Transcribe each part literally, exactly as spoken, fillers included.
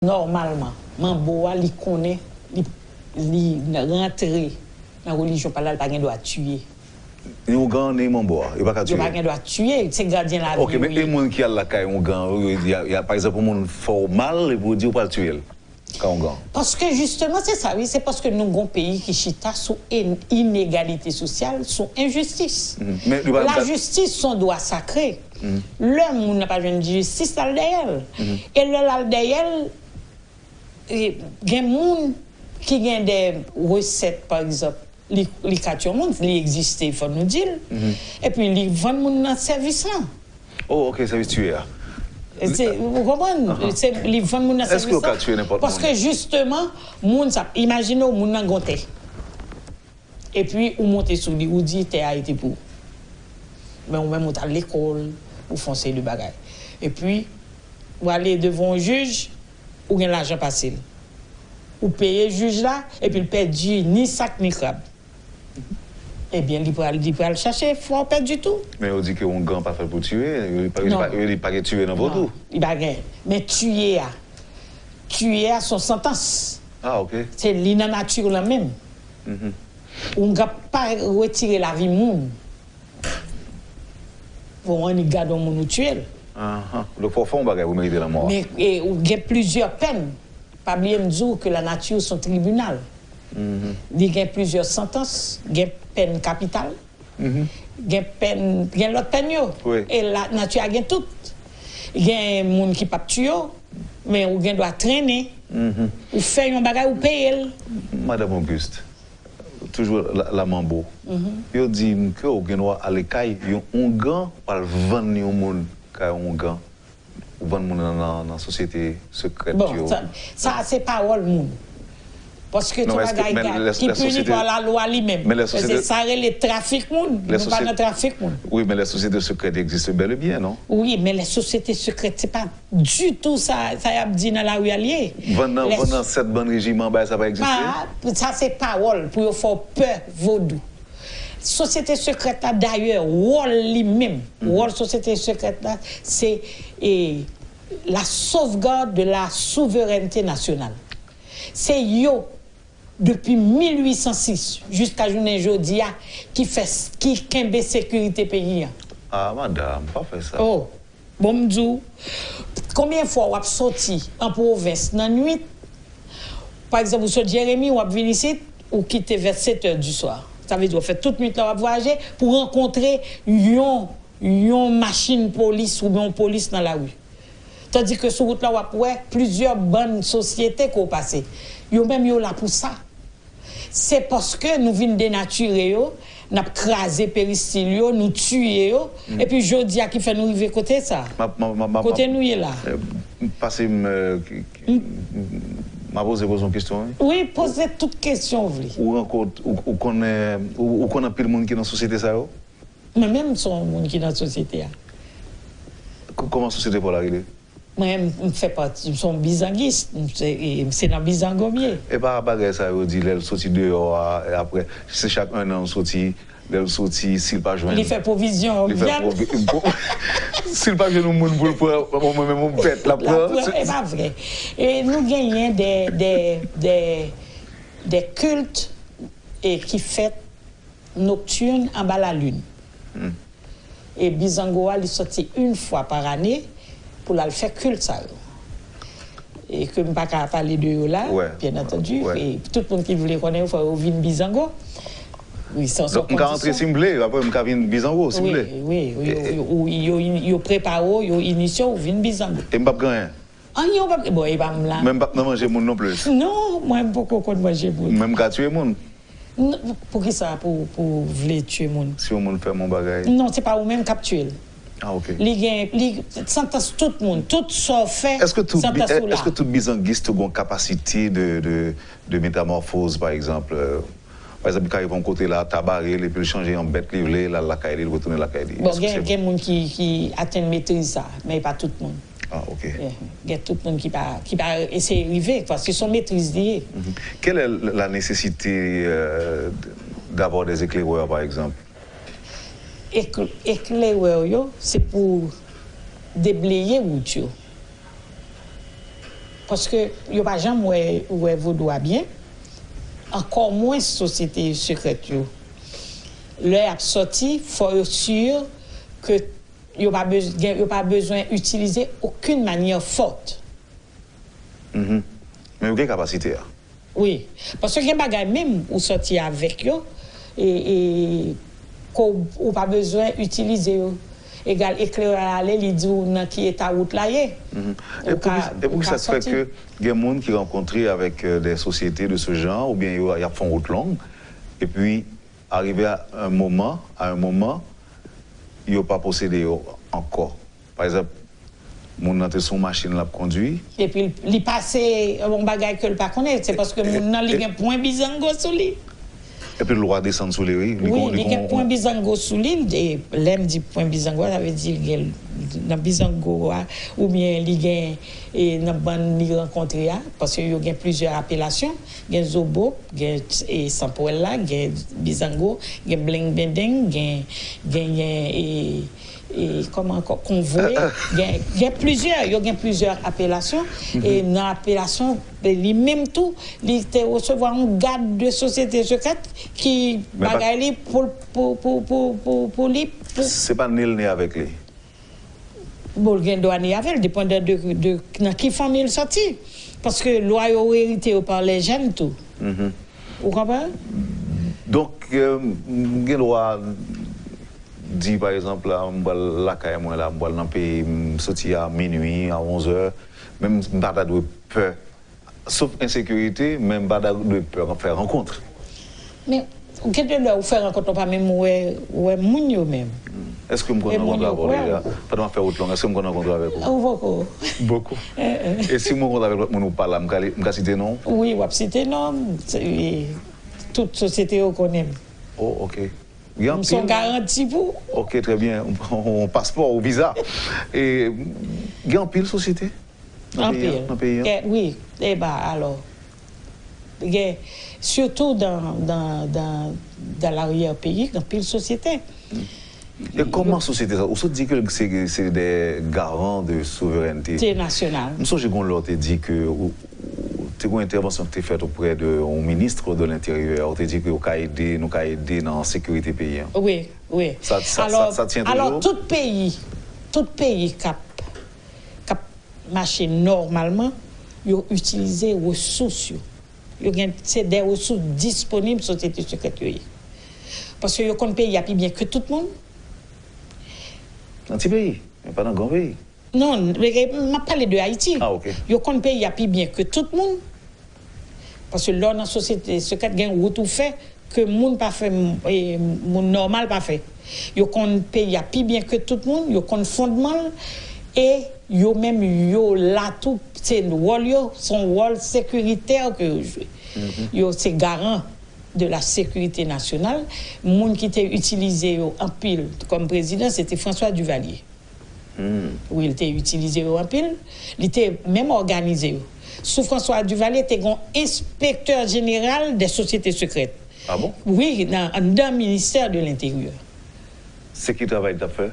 nòmalman, manbo a, li konnen, li, li rantre nan relijyon pa l la, li pa gen dwa tiye. Ni ougan, ni manbo a, yo pa ka tiye. Yo pa gen dwa tiye, se gadyen lavi yo ye. Ok, men e moun ki al lakay ougan, pa egzanp, yon moun fè w mal, epi w di w pral tiye l. Ka ougan. Paske jisteman se sa wi, se paske nou gon peyi ki chita sou inegalite sosyal, sou enjistis. Lajistis se yon dwa sakre. Lè moun nan pa jwenn jistis, l al dèyè l. E lè l al dèyè l, gen moun ki gen de resèt, pa egzanp, li, li ka tiye yon moun, li egziste, fò nou di l. Epi li vann moun nan sèvis lan. Oh, ok, sèvis tiye a. Ou konprann? Se, li vann moun nan sèvis lan. Èske yo ka tiye nenpòt moun? Paske jisteman, moun sa, imajine w, moun nan gon tè. Epi ou monte sou li, ou di tè a ete pou ou. Men ou menm ou t al lekòl, ou fè yon seri de bagay. Epi ou ale devan yon jij, ou gen lajan pase l. Ou peye jij la, epi l pèdi ni sak ni krab. Ebyen, li pral, li pral chache fè w pèdi tou. Men yo di ke oungan pa fèt pou tiye, yo di pa, yo di pa, yo di pa gen tiye nan vòdou. Non, li pa gen. Men tiye a, tiye a se yon santans. Ah, ok. Se li nan nati lan menm. Oungan pa retire lavi moun. Bon, annik gade yon moun ou tiye l. Ahan. Donk, fò w fè yon bagay pou merite lanmò a. Men, e, ou gen plizyè pèn. Pa bliye m di w ke lanati se yon tribinal. Li gen plizyè santans, gen pèn kapital, gen pèn, gen lòt pèn yo. Wi. E lanati a gen tout. Gen moun ki p ap tiye w, men ou gen dwa trennen. Ou fè yon bagay, ou peye l. Madanm Auguste, toujou la, la manbo. Yo di m ke w gen dwa ale kay yon oungan, w al vann yon moun kay yon oungan. Ou vann moun nan, nan, nan sosyete sekrèt yo. Bon, sa, sa se pawòl moun. Paske tout bagay ki pini pa lalwa li menm. Paske sa rele trafik moun. Nou pa nan trafik moun. Wi, men les sociétés secrètes existent bel et bien, non? Wi, men les sociétés secrètes, se pa ditou sa, sa y ap di nan lari a l ye. Vann nan, vann nan sèt bann rejiman, bagay sa pa egziste? Pa, sa se pawòl pou yo fè w pè vodou. Sosyete sekrèt la, dayè, wòl li menm, wòl sosyete sekrèt la, se, e, la sauvegarde de la souveraineté nationale. Se yo, depi mil uit san sis jiska jounen jodi a, ki fè, ki kenbe sekirite peyi a. Ah, madanm, pa fè sa. Oh, bon, m di w, konbyen fwa w ap soti an pwovens nan nwit, pa egzanp, ou sot Jeremi, w ap vin isit, ou kite vè sèt è di swa. Sa vle di w ap fè tout nwit la w ap vwayaje pou rankontre yon, yon machin polis oubyen yon polis nan lari. Tandike sou wout la w ap wè plizyè bann sosyete ke w pase. Yo menm yo la pou sa. Se paske nou vin denatire yo, n ap kraze peristil yo, nou tiye yo, epi jodi a ki fè nou rive kote sa. Kote nou ye la. Pase m, m a poze, poze yon kesyon, wi. Wi, poze tout kesyon w vle. Ou rankont, ou, ou konnen, ou, ou konn anpil moun ki nan sosyete sa yo? Mwen menm, m se yon moun ki nan sosyete a. Kòman sosyete pa w la rele? Mwen, m fè pati, m se yon bizangis, m se, e, m se nan bizango m ye. E pa bagay sa yo di lè l soti deyò a, e apre, se chak enn an l soti, lè l soti, si l pa jwenn. Li fè pwovizyon, li fè pwovizyon. Si l pa jwenn yon moun pou l pran, mwen menm yon bèt l ap pran. E pa vre. E nou genyen de, de, de, de kilt e ki fèt nocturne anba la lune. E bizango a, li soti yon fwa pa ane pou l al fè kilt sa yo. E ke m pa ka pale de yo la, byen antandi. E tout moun ki vle konnen yo, fò yo vin bizango. Wi, se yon konti. Donk, m ka rantre si m vle, apre m ka vin bizango si m vle. Wi, wi, wi, yo, yo prepare w, yo inisye w, ou vin bizango. E m p ap gen anyen? Anyen w p ap, bon, e pa m la. Men m p ap nan manje moun nonplis. Non, mwen m poko konn manje moun. Men m ka tiye moun. Poukisa pou, pou w vle tiye moun? Si yon moun fè m yon bagay. Non, se pa ou menm k ap tiye l. Ah, ok. Li gen, li, santans tout moun, tout sa w fè, santans ou la. Èske tout bizangis tou gon kapasite de, de, de metamòfoz, pa egzanp? Pa egzanp, li ka rive yon kote la, Tabarre l, epi l chanje an bèt li vle, l al lakay li, l retounen lakay li. Bon, gen, gen moun ki, ki atenn metriz sa, men e pa tout moun. Ah, ok. Gen tout moun ki pa, ki pa eseye rive, paske se yon metriz li ye. Quelle est la nécessité euh, d'avoir des éclaireurs, par exemple? Eklerè yo, se pou debleye wout yo. Paske yo pa janm wè, wè vodou a byen, ankò mwens sosyete sekrèt yo. Lè y ap sòti, fò yo si ke yo pa bez- gen- yo pa bezwen itilize okenn manyè fòt. Men yo gen kapasite a. Wi. Paske gen bagay menm ou sòti avèk yo, e, e ke w pa bezwen itilize yo. Egal, eklerè a ale, li di w nan ki eta wout la ye. E poukisa sa fè ke gen moun ki rankontre avèk de sosyete de se jan, oubyen yo y ap fè yon wout long, epi arive a un moment, à un moment, yo pa posede yo ankò. Pa egzanp, moun nan te sou yon machin l ap kondwi. Epi li pase yon bagay ke l pa konnen, se paske moun nan li gen pwen bizango sou li. Epi lwa desann sou li, wi. Li wi, li gen pwen bizango sou li. Lè m di pwen bizango, sa vle di li gen nan bizango a, oubyen li gen e, nan bann li rankontre a, paske yo gen plizyè apelasyon, gen zobo, gen e, sanpwèl la, gen bizango, gen blengbendeng, gen, gen, gen e, e, kòman ankò, konvoye, gen, gen plizyè, yo gen plizyè apelasyon, e nan apelasyon, e li menm tou, li te resevwa yon gad de sosyete sekrèt ki bagay li pou, pou, pou, pou, pou, pou li. Pou... Se pa ni l ni avèk li. Bon, l gen dwa ni avè l, depandan de, de nan ki fanmi l sòti. Paske lwa yo erite yo pa lè jèn tou. Ou konprann? Donk, m gen dwa di, pa egzanp, la, m pral lakay mwen, la, m pral nan peyi, m soti a minui, a onz è, men m pa ta dwe pè. Sof ensekirite, men m pa ta dwe pè fè rankont. Men, gen de lè ou fè rankont, ou pa menm wè, wè moun yo menm. Èske m konn rankontre avè w deja? Pandan m ap fè wout long, èske m konn rankontre avèk ou? Ou poko. Poko. E si m rankontre avèk lòt moun ou pa la, m ka, m ka site non w? Wi, w ap site non m. Tout sosyete yo konnen m. Oh, ok. Gen anpil. M se yon garanti pou ou. Ok, trè byen. Yon paspò ou viza. E, gen anpil sosyete nan peyi an? Nan peyi an? Wi, e ba, alò. Gen, sitou dan, dan, dan, dan laryè peyi, gen anpil sosyete. E kòman sosyete sa? Ou sot di ke se, se de garan de souverènte. Se nasyonal. M sonje gen yon lè w te di ke ou, ou te gen yon entèvansyon ki te fèt oprè de yon minis de lenteryè, ou te di ke ou ka ede, nou ka ede nan sekirite peyi an. Wi, wi. Sa, sa, sa, sa tyen toujou? Alò, tout peyi, tout peyi k ap, k ap mache nòmalman, yo itilize resous yo. Yo gen, se de resous disponib sosyete sekrèt yo ye. Paske yo konn peyi a pi byen ke tout moun. Nan ti peyi, men pa nan gran peyi. Non, m ap pale de Ayiti. Ah, ok. Yo konn peyi a pi byen ke tout moun. Paske lè w nan sosyete sekrèt, gen wout ou fè ke moun pa fè, e, moun nòmal pa fè. Yo konn peyi a pi byen ke tout moun, yo konn fondman l, e yo menm yo la tou, se wòl yo, se yon wòl sekiritè ke yo jwe. Yo se garan de la sécurité nationale. Moun ki te itilize yo anpil kòm prezidan, se te François Duvalier. Wi, li te itilize yo anpil. Li te menm òganize yo. Sou François Duvalier, te gen yon enspektè jeneral dè sosyete sekrèt. Ah bon? Wi, nan, anndan ministè de lenteryè. Se ki travay li t ap fè?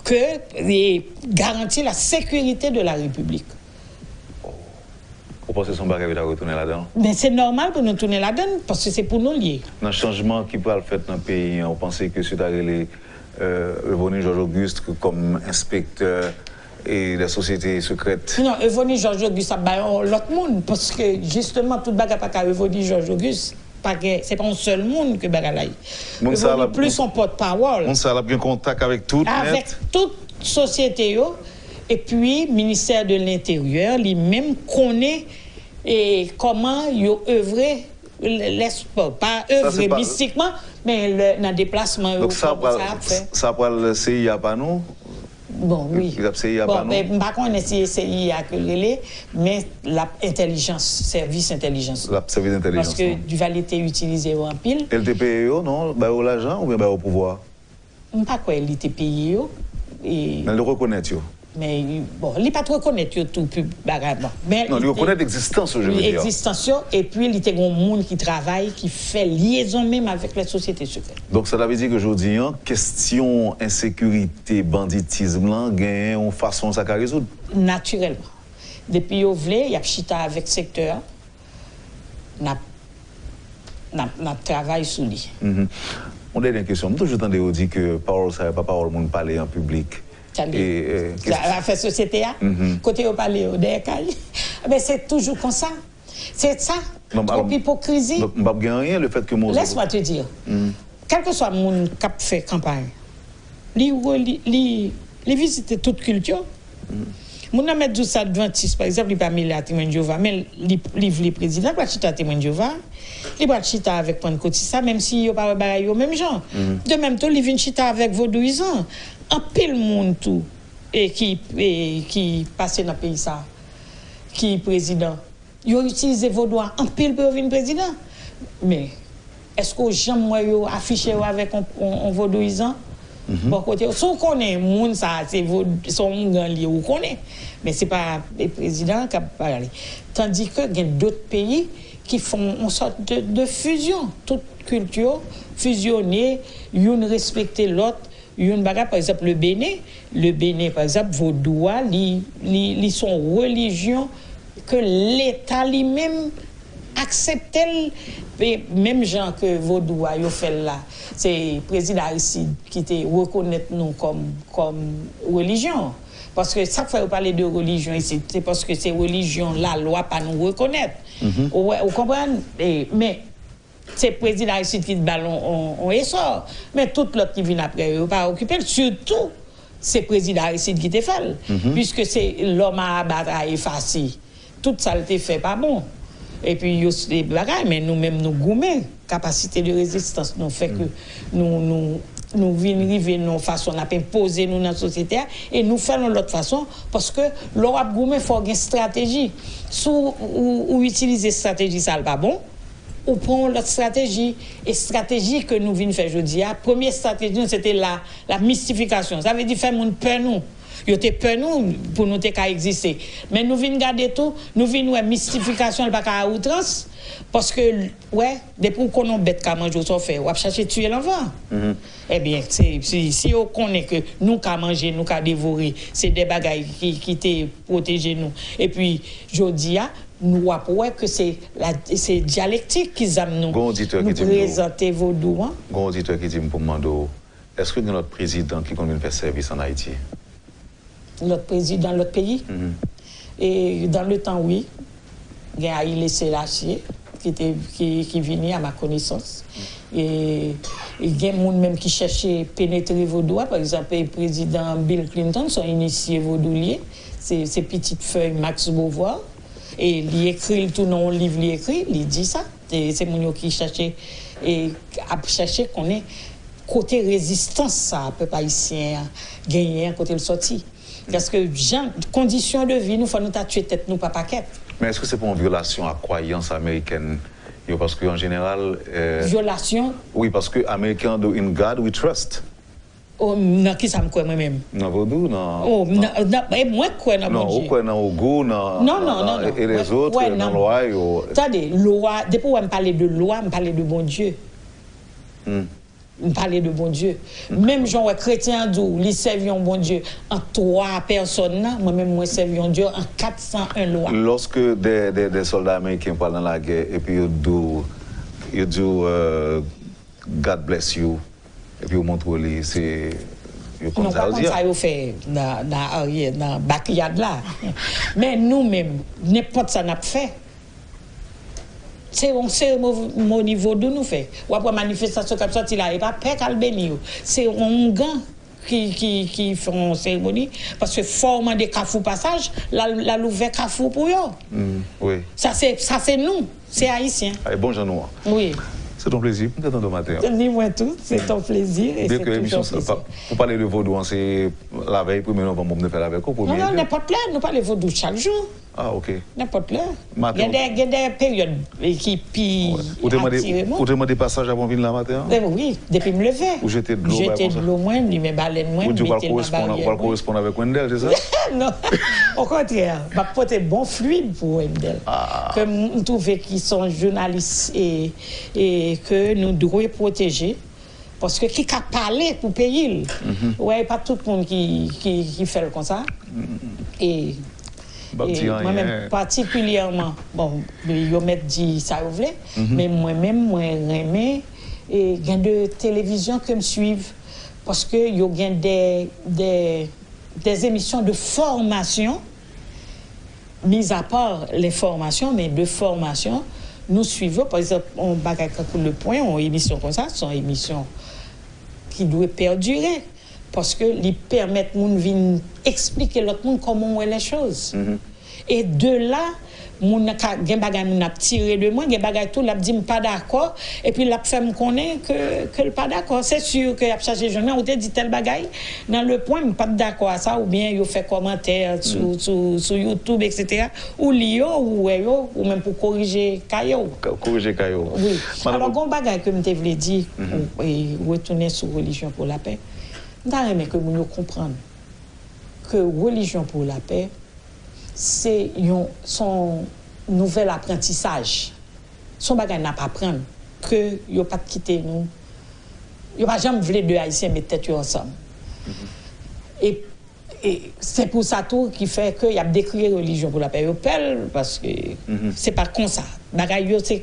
Ke, e, garanti la sécurité de la République. Ou panse se yon bagay yo ta retounen ladan l? Men se nòmal pou nou tounen ladan l, paske se pou nou l ye. Nan chanjman ki pral fèt nan peyi an, ou panse ke si yo ta rele Evonie Georges Auguste kòm enspektè e dè sosyete sekrèt? Non, Evonie Georges Auguste ap bay yon lòt moun, paske jisteman tout bagay pa ka Evonie Georges Auguste. Pa gen, se pa yon sèl moun ke bagay la ye. Evonie plis yon pòtpawòl. Moun sa l ap gen kontak avèk tout nèt? Avèk tout sosyete yo. Epi, ministè de lenteryè, li menm konnen e kòman yo evre, lè, pa evre mistikman, men lè, nan deplasman yo, kòman sa ap fè. Sa pral C I A pa nou? Bon, wi. L ap C I A pa nou? Bon, men m pa konnen si se C I A ke l rele, men l ap entèlijans, sèvis entèlijans. L ap sèvis entèlijans nou. Paske Duvalier te itilize yo anpil. E l te peye yo, non? Bay yo lajan oubyen bay yo pouvwa? M pa kwè li te peye yo. E... Men li rekonèt yo. Men, bon, li pa t rekonèt yo tou, pi bagay, bon. Men non, li rekonèt egzistans yo, je veux dire. Egzistans yo, epi li te gen yon moun ki travay, ki fè lyezon menm avèk lè sosyete sekrè. Donk, sa ta vle di ke jodi an, kesyon ensekirite, banditizm lan, genyen yon fason sa ka rezoud? Natirèlman. Depi yo vle, y ap chita avèk sektè a. N ap, n ap, n ap travay sou li. Mhm. Yon dènye kesyon. M toujou tande yo di ke pawòl sa yo pa pawòl moun pale an piblik. Tande. E, e, afè sosyete a, mhm, kote yo pale yo, dèyè kay. Men se toujou konsa. Se sa, twòp ipokrizi. Donk, m p ap gen anyen, le fait que m oze. Laisse-moi te dire, kèlkeswa moun k ap fè kanpay, li, li, li, li vizite tout kilt yo. Moun nan mèt di w se advantis, pa egzanp, li pa mele a Temwen Jewova, men li, li vle prezidan, li pral chita Temwen Jewova, li pral chita avèk Pannkotista, menm si yo pa wè bagay yo menm jan. De menm tou, li vin chita avèk vodouyizan. Anpil moun tou, e ki, e ki pase nan peyi sa, ki prezidan. Yo itilize vodou a anpil pou yo vin prezidan. Men, èske w janm wè yo afiche yo avèk on, on, on vodouyizan bò kote yo? Si w konnen moun sa a se vo-, se yon oungan li ye, ou konnen. Men se pa, e, prezidan an k ap pale. Tandis que gen dòt peyi ki fè yon sòt de, de fusion. Tout kilt yo fizyone, youn respekte lòt. Youn bagay, pa egzanp, le Benin, le Benin, pa egzanp, vodou a, li, li, li se yon relijyon ke Leta li menm aksepte l. E menm jan ke vodou a, yo fè l la, se prezidan Aristide ki te rekonèt nou kòm, kòm relijyon. Paske sa k fè yo pale de relijyon isit, se paske se relijyon lalwa pa nou rekonèt. Ou wè, ou konprann? E, men, se prezidan Aristide ki t ba l on, on, on esò. Men tout lòt ki vin apre yo, yo pa okipe l. Sitou, se prezidan Aristide ki te fè l. Piske se l'homme à abattre a effacer. Tout sa l te fè pa bon. Epi yo se bagay, men nou menm nou goumen. Kapasite de rezistans nou fè ke nou, nou, nou vin rive nan yon fason n ap enpoze nou nan sosyete a. E nou fè l yon lòt fason, paske lè w ap goumen, fò w gen estrateji. Si w, ou, ou itilize estrateji sa a, l pa bon, ou pran yon lòt estrateji. Estrateji ke nou vin fè jodi a, premye estrateji nou, se te la, la mistifikasyon. Sa vle di fè moun pè nou. Yo te pè nou pou nou te ka egziste. Men nou vin gade tou, nou vin wè mistifikasyon, l pa ka a outrans, paske, wè, depi w konnen yon bèt ka manje w, sa w fè, w ap chache tiye l anvan. Ebyen, se, si, si yo konnen ke nou ka manje, nou ka devore, se de bagay ki, ki te pwoteje nou. Epi, jodi a, nou ap wè ke se la, se dyalektik ki zam nou. Gon oditè ki di m yo. Nou prezante vodou an. Gon oditè ki di m pou m mande w, èske gen lòt prezidan ki konn vin fè sèvis ann Ayiti? Lòt prezidan, lòt peyi? E dans le temps, wi. Gen Haïlé Sélassié ki te, ki, ki vini, à ma connaissance. E, e gen moun menm ki chèche penetre vodou a. Pa egzanp, e prezidan Bill Clinton, se yon inisye vodou li ye. Se, se pitit fèy Max Beauvoir. E li ekri l tou nan yon liv li ekri, li di sa. E se moun yo ki chèche, e ap chèche konnen kote rezistans sa a pèp ayisyen an genyen an, kote l sòti. Paske jan, kondisyon de vi nou, fò nou ta tiye tèt nou pa pakèt. Men èske se pa yon vyolasyon a kwayans amerikèn yo? Paske an jeneral, eh, vyolasyon? Wi, paske Ameriken an di, "In God we trust." Oh, nan ki sa m kwè mwen menm? Nan vodou, nan... Oh, nan, nan, e mwen kwè nan Bondye. Non, ou kwè nan Ogou, nan, non, non, non, non, e lèzòt, nan lwa yo. Tande, lwa, depi w wè m pale de lwa, m pale de Bondye. M pale de Bondye. Menm jan w wè kretyen an di w li sèvi yon Bondye an twa pèsòn nan, mwen menm mwen sèvi yon Dye an kat san en lwa. Lòske de, de, de sòlda ameriken pral nan lagè epi yo di w, yo di w, euh, "God bless you." Epi yo montre w li, se, yo konn sa yo di a. Non, pa konn sa yo fè nan, nan aryè, nan backyard la. Men nou menm, nenpòt sa n ap fè, se yon seremoni vodou nou fè. W ap wè manifestasyon k ap sòti la, e pa pè k al beni yo. Se yon oungan ki, ki, ki fè yon seremoni. Paske fò w mande Kafou pasaj, l al, l al ouvè Kafou pou yo. Sa se, sa se nou. Se ayisyen. Ay, bon jan nou an. Wi. Se ton plezi pou m te tande w maten an. Ni mwen tou, se ton plezi e se toujou yon plezi. Byen ke emisyon sa, pou pale de vodou an, se lavèy premye novanm pou m te fè l avèk ou, premye. Non, non, nenpòt lè, nou pale vodou chak jou. Ah, ok. Nenpòt lè. Gen de, gen de peryòd, e, ki pi atire mwen. Ou te mande pasaj avan w vin la maten an? E wi, depi m leve. Ou jete dlo, bagay konsa? Jete dlo mwen, limen balèn mwen, mete nan baryè mwen. Ou di w pral koresponn avèk Wendell, se sa? Non. Okontrè, m ap pote bon flwid pou Wendell. Ke m, m twouve ki se yon jounalis e, e ke nou dwe pwoteje. Paske ki ka pale pou peyi l. Ou wè, e pa tout moun ki, ki, ki fè l konsa. E M p ap di anyen. Mwen menm patikilyèman, bon, yo mèt di sa yo vle, men mwen menm, mwen renmen, e gen de televizyon ke m swiv, paske yo gen de, de, de emisyon de fòmasyon, mis à part les formations, mais de formation, nou swiv yo. Pa egzanp, yon bagay tankou Le Point, yon emisyon konsa, se yon emisyon ki dwe pèdire, paske li pèmèt moun vin eksplike lòt moun kòman w wè les choses. E de la, moun nan ka, gen bagay moun ap tire de mwen, gen bagay tou l ap di m pa dakò, epi l ap fè m konnen ke, ke l pa dakò. Se si ke y ap chache jwenn mwen, ou te di tèl bagay nan Le Point, m pa t dakò a sa, oubyen yo fè kòmantè sou, sou, sou YouTube, et cetera. Ou li yo, ou wè yo, ou menm pou korije kaye w. Ko-, korije kaye w. Wi. Alò, gon bagay ke m te vle di, ou, e, retounen sou Religion pour la Paix, m ta renmen ke moun yo konprann ke Religion pour la Paix, se yon, se yon nouvèl aprantisaj. Se yon bagay n ap aprann ke yo pa t kite nou, yo pa janm vle de Ayisyen met tèt yo ansanm. E, e se pou sa tou ki fè ke y ap dekriye Religion pour la Paix. Yo pè l, paske se pa konsa. Bagay yo, se,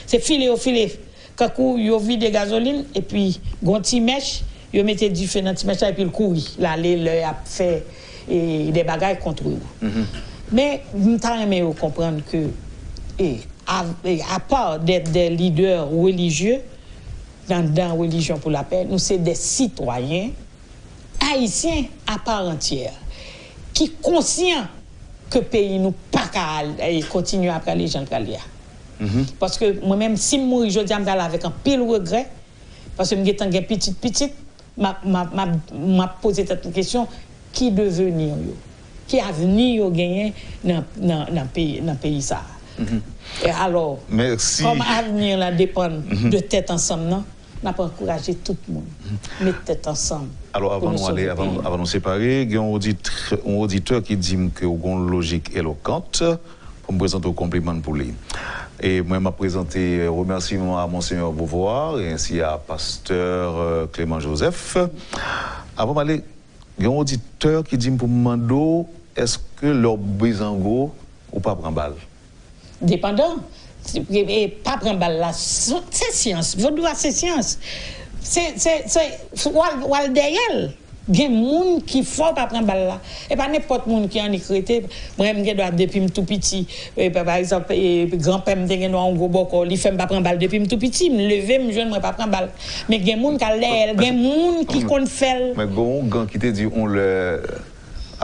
se file yo file. Kankou yo vide gazolin, epi gon ti mèch, yo mete dife nan ti mèch la, epi l kouri. L ale lè y ap fè, e, de bagay kont ou. Men, m ta renmen yo konprann ke, e, a, e, apa de, de lidè relijye, nan, nan Religion pour la Paix, nou se de sitwayen ayisyen à part entière, ki konsyan ke peyi nou pa ka al-, e, kontinye ap prale jan l prale a. Paske mwen menm, si m mouri jodi a, m prale avèk anpil regrè, paske m gentan gen pitit pitit, m ap, m ap, m ap, m ap poze tèt mwen kesyon, ki devenir yo? Ki avni yo genyen nan, nan, nan peyi, nan peyi sa a? E alò, kòm avni an la depann de tèt ansanm nan, n ap ankouraje tout moun met tèt ansanm pou nou sove peyi nou. Alò, avan nou ale, avan, avan nou separe, gen yon odit-, yon oditè ki di m ke w gen yon lojik elokant. Pou m prezante w konpliman pou li. E mwen, m ap prezante remèsiman a Monseyè Beauvoir e ensi a pastè, euh, Clément Joseph. Avan m ale, gen yon oditè ki di m pou m mande w, èske lè w bezango, ou pa pran bal? Depandan. E, e pa pran bal la, se, se syans. Vodou a se syans. Se, se, se, w al, w al dèyè l. Gen moun ki fè w pa pran bal la. E pa nenpòt moun ki annik rete. Mwen, m gen dwa, depi m tou piti, e, pa, pa egzanp, e, granpè m te gen dwa yon gwo bòkò, li fè m pa pran bal depi m tou piti. M leve, m jwenn mwen pa pran bal. Men gen moun k al dèyè l, gen moun ki konn fè l. Men gen yon ougan ki te di yon lè,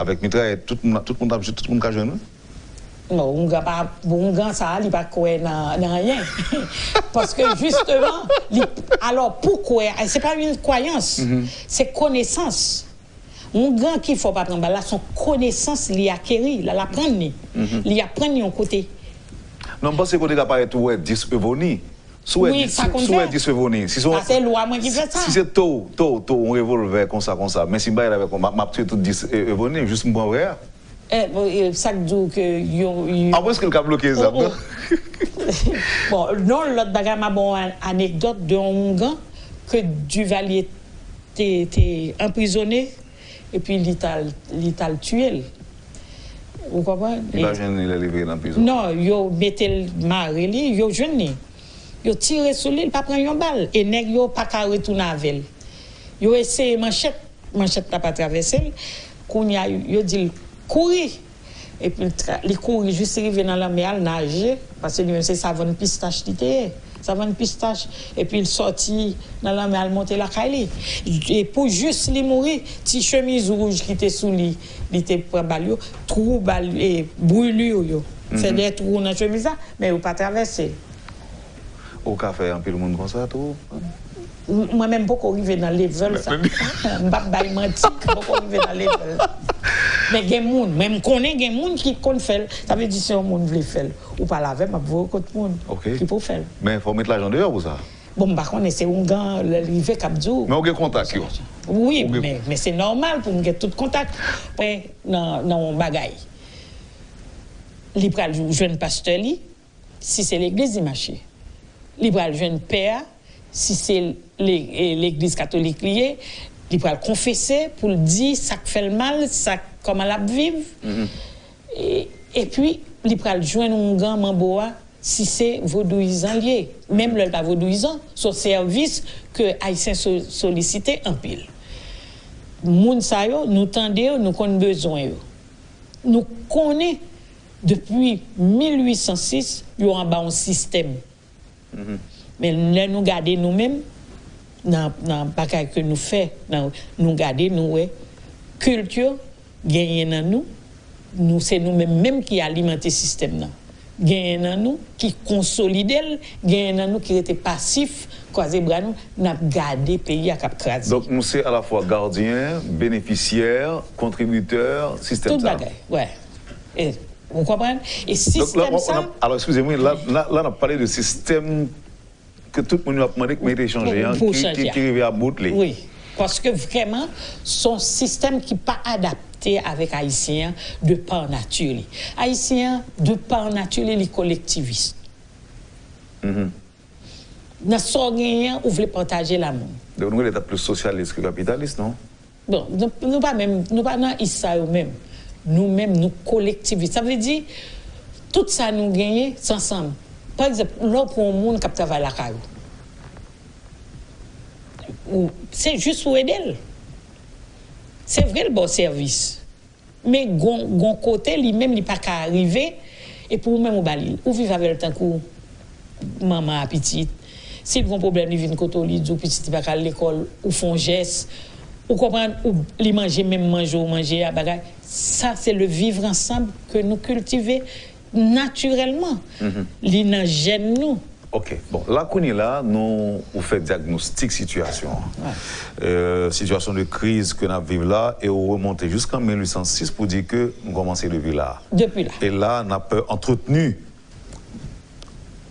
avèk mitrayèt, tout moun, tout moun t ap jwe, tout moun ka jwenn, wi. Non, oungan pa, oungan sa a, li pa kwè nan, nan anyen. Paske, jisteman, li, alò, pou kwè, se pa yon kwayans, se konesans. Oungan ki fè w pa pran bal la, se yon konesans li akeri, l al aprann li. Li aprann li yon kote. Non, m panse kote ka parèt ou wè dis evoni. Si w wè dis, si w wè dis evoni, si se yon, si se to, to, to, yon revòlvè konsa, konsa, men si m bay l avèk ou, m ap, m ap tiye tout dis e-, evoni, jis m pran vrè a. E, bon, e, sa k di w ke yo, yo... Apre, èske l ka bloke zam nan? Bon, non, lòt bagay, m a ba w an-, anekdòt de yon oungan ke Duvalier te, te anprizone, epi li t al, li t al tiye l. Ou konprann? Li pa jwenn li lè li vin nan prizon. Non, yo mete l, mare li, yo jwenn li. Yo tire sou li, li pa pran yon bal. E nèg yo pa ka retounen avè l. Yo eseye manchèt, manchèt la pa travèse l. Kounye a, yo di l, kouri! Epi l tra-, li kouri jis li rive nan lanmè a, l naje, paske li menm se savann pistach li te ye. Savann pistach. Epi l sòti nan lanmè a, l monte lakay li. E pou jis li mouri, ti chemiz wouj ki te sou li, li te pran bal yo, twou bal, e, brili yo fè de twou nan chemiz la, men yo pa travèse l. Ou ka fè anpil moun konsa tou? M-, mwen menm poko rive nan level sa. M p ap bay manti, m poko rive nan level. Men gen moun, men m konnen gen moun ki konn fè l. Sa vle di si yon moun vle fè l, ou pale avè m, m ap voye w kot moun ki pou fè l. Men fò w met lajan deyò pou sa. Bon, m pa konnen, se oungan, lè l rive k ap di w. Men ou gen kontak yo? Wi, men, men se nòmal pou m gen tout kontak. Mwen nan, nan yon bagay. Li pral jwenn pastè li, si se legliz li mache. Li pral jwenn pè a, si se le-, e, legliz katolik li ye, li pral konfese pou l di sa k fè l mal, sa k, kòman l ap viv. E, epi, li pral jwenn oungan manbo a, si se vodouyizan li ye. Menm lè l pa vodouyizan, se yon sèvis ke Ayisyen so-, solisite anpil. Moun sa yo, nou tande yo, nou konn bezwen yo. Nou konnen, depi mil uit san sis, yo anba yon sistèm. Men lè nou gade nou menm, nan, nan bagay ke nou fè, nan, nou gade, nou wè, kilt yo genyen nan nou, nou, se nou menm menm ki alimante sistèm nan. Genyen nan nou ki konsolide l, genyen nan nou ki rete pasif, kwaze bra nou, n ap gade peyi a k ap kraze. Donk, nou se alafwa gadyen, benefisyè, kontribitè sistèm Tout sa. Bagay, wè. E, ou konprann? E Donk, la, sistèm on, sa, on a, alors, excusez-moi, là, là, là, on a parlé de système que tout le monde a demandé que mérite changer, hein, Pour qui, changer. Qui, qui arrive à bout. Wi. Paske vrèman, se yon sistèm ki pa adapte avèk Ayisyen an de pa nati li. Ayisyen an, de pa nati li, li kolektivis. Nan sa w genyen an, ou vle pataje l a moun. Donc, nou rele ta plus socialiste que capitaliste, non? Bon, nou, nou pa menm, nou pa nan is sa yo menm. Nou menm, nou kolektivis. Sa vle di, tout sa nou genyen, se ansanm. Pa egzanp, lè w pran yon moun k ap travay lakay ou, ou, se jis pou ede l. Se vre l ba w sèvis. Men gon, gon kote li menm li pa ka rive, epi ou menm ou ba li l. Ou viv avè l tankou manman a pitit. Si l gon pwoblèm, li vin kote w, li di w pitit li pa ka al lekòl, ou fè yon jès. Ou konprann, ou, li manje menm manje ou manje a, bagay. Sa se le vivre ensemble ke nou kiltive natirèlman. Li nan jèn nou. Ok, bon, la kounye la, nou ou fè dyagnostik sitiyasyon an. Euh, sitiyasyon de kriz ke n ap viv la, e ou remonte jiskan mil uit san sis pou di ke nou kòmanse depi la. Depi la. E la, n ap antreteni,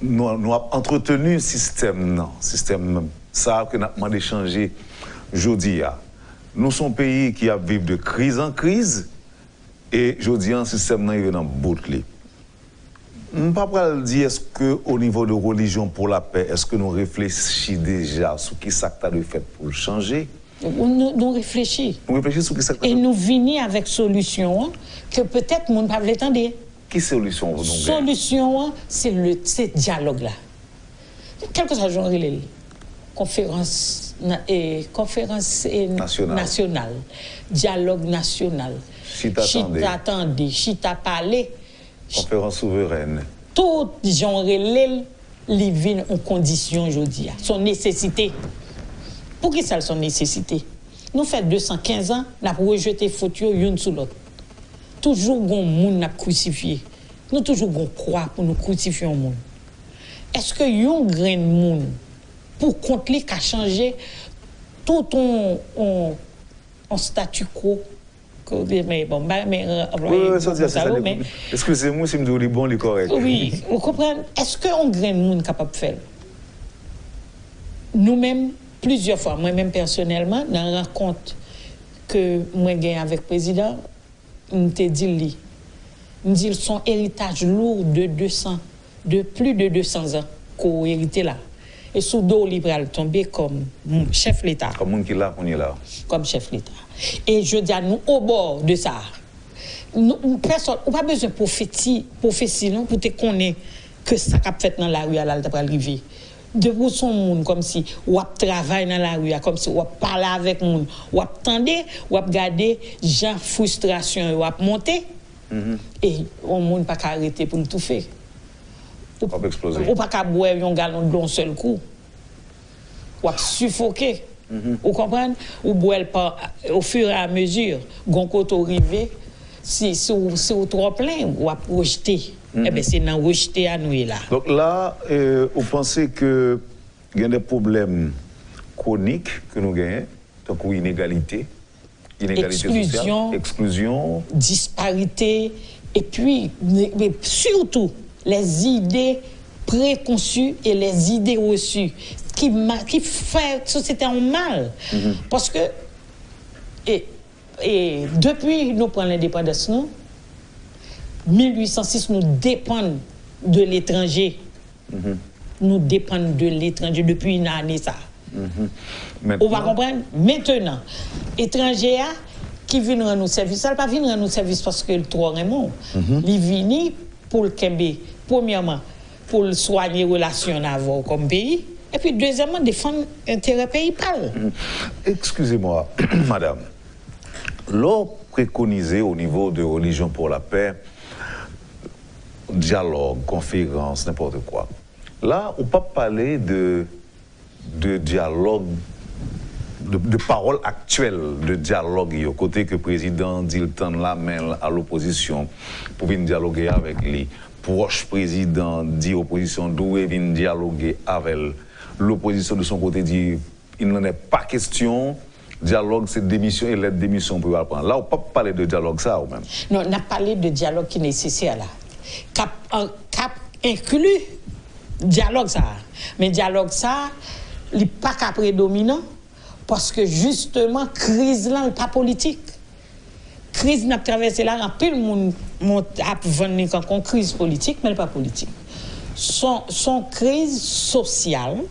nou, nou ap antreteni sistèm nan, sistèm sa ke n ap mande chanje jodi a. Nou se yon peyi ki ap viv de kriz an kriz, e jodi a, sistèm nan rive nan bout li. M pa pral di èske o nivo de Religion pour la Paix, èske nou reflechi deja sou ki sa k ta dwe fèt pou l chanje? Nou, nou reflechi. Nou reflechi sou ki sa k ta E dwe nou vini avèk solisyon an ke petèt moun pa vle tande. Ki solisyon nou gen? Solisyon an, se le, se dyalòg la. Kèlkeswa jan w rele l, konferans, na- e, konferans e, Nasyonal. Nasyonal, dyalòg nasyonal, Chita tande. Chita tande, chita pale, Konferans souverèn. Tout jan w rele l, li vin yon kondisyon jodi a. Se yon nesesite. Poukisa l se yon nesesite? Nou fè de san kenz an, n ap rejete fot yo youn sou lòt. Toujou gon moun n ap krisifye. Nou toujou gon kwa pou nou krisifye yon moun. Èske yon grenn moun, pou kont li, ka chanje tout yon, yon, yon statu quo? Kote, men bon, m pa renmen anplwaye mo sa yo, men. Eskize m wi si m di w li bon, li kòrèk. Wi, ou konprann? Èske yon grenn moun kapab fè l? Nou menm, plizyè fwa, mwen menm pèsonèlman, nan rankont ke mwen gen avèk prezidan, m te di l li. M di l se yon eritaj lou de de san, de plis de de san zan ke w erite la. E sou do w li pral tonbe kòm chèf Leta. Kòm moun ki la kounye la. Kòm chèf Leta. E jodi a, nou obò de sa. Nou, pèsòn, ou pa bezwen pwofeti, pwofesi non, pou te konnen ke sa k ap fèt nan lari a la, l ta pral rive. Depi w se yon moun kòmsi w ap travay nan lari a, kòmsi w ap pale avèk moun, w ap tande, w ap gade jan fristrasyon yo ap monte, e yon moun pa ka rete pou l toufe. W ap eksploze. Ou pa ka bwè yon galon dlo yon sèl kou. W ap sifoke. Ou konprann? Ou bwè l pa, au fur et à mesure. Gon kote w rive, si, si, w, si w twò plen, w ap rejte. Enben, se nan rejte a nou ye la. Donk la, euh, ou panse ke gen de pwoblèm kwonik ke nou genyen, tankou inegalite, inegalite sosyal, Eksklizyon. Eksklizyon. Disparite, epi, men, men sitou, les idées préconçues et les idées reçues ki, ma- ki fè sosyete a yon mal. Paske, e, e, depi nou pran lendepandans nou, mil uit san sis, nou depann de letranje. Nou depann de letranje depi nan ane sa. Ou pa konprann? Mentenan, etranje a, ki vin rann ou sèvis la, li pa vin rann ou sèvis paske l twò renmen w. Li vini pou l kenbe, premyèman, pou l swanye relasyon n avè w kòm peyi, epi dezyèmman, defann enterè peyi pa l. Excusez-moi, madame. Lè w prekonize au niveau de Religion pour la Paix, dyalòg, konferans, nenpòt kwa. La, ou p ap pale de, de dyalòg, de, de pawòl aktyèl de dyalòg yo, kote ke prezidan an di l tann lamen l a lopozisyon pou vin dyaloge avèk li. Pwòch prezidan an di opozisyon dwe vin dyaloge avè l. Lopozisyon de son kote di il n'en est pas question. Dyalòg se demisyon e lèt demisyon pou yo al pran. La, ou p ap pale de dyalòg sa a, ou menm. Non, n ap pale de dyalòg ki nesesè la, k ap, k ap enkli dyalòg sa a. Men dyalòg sa a, li pa ka predominan, paske jisteman, kriz lan, li pa politik. Kriz n ap travèse la, anpil moun mont, ap vann li tankou yon kriz politik, men li pa politik. Se yon, se yon kriz sosyal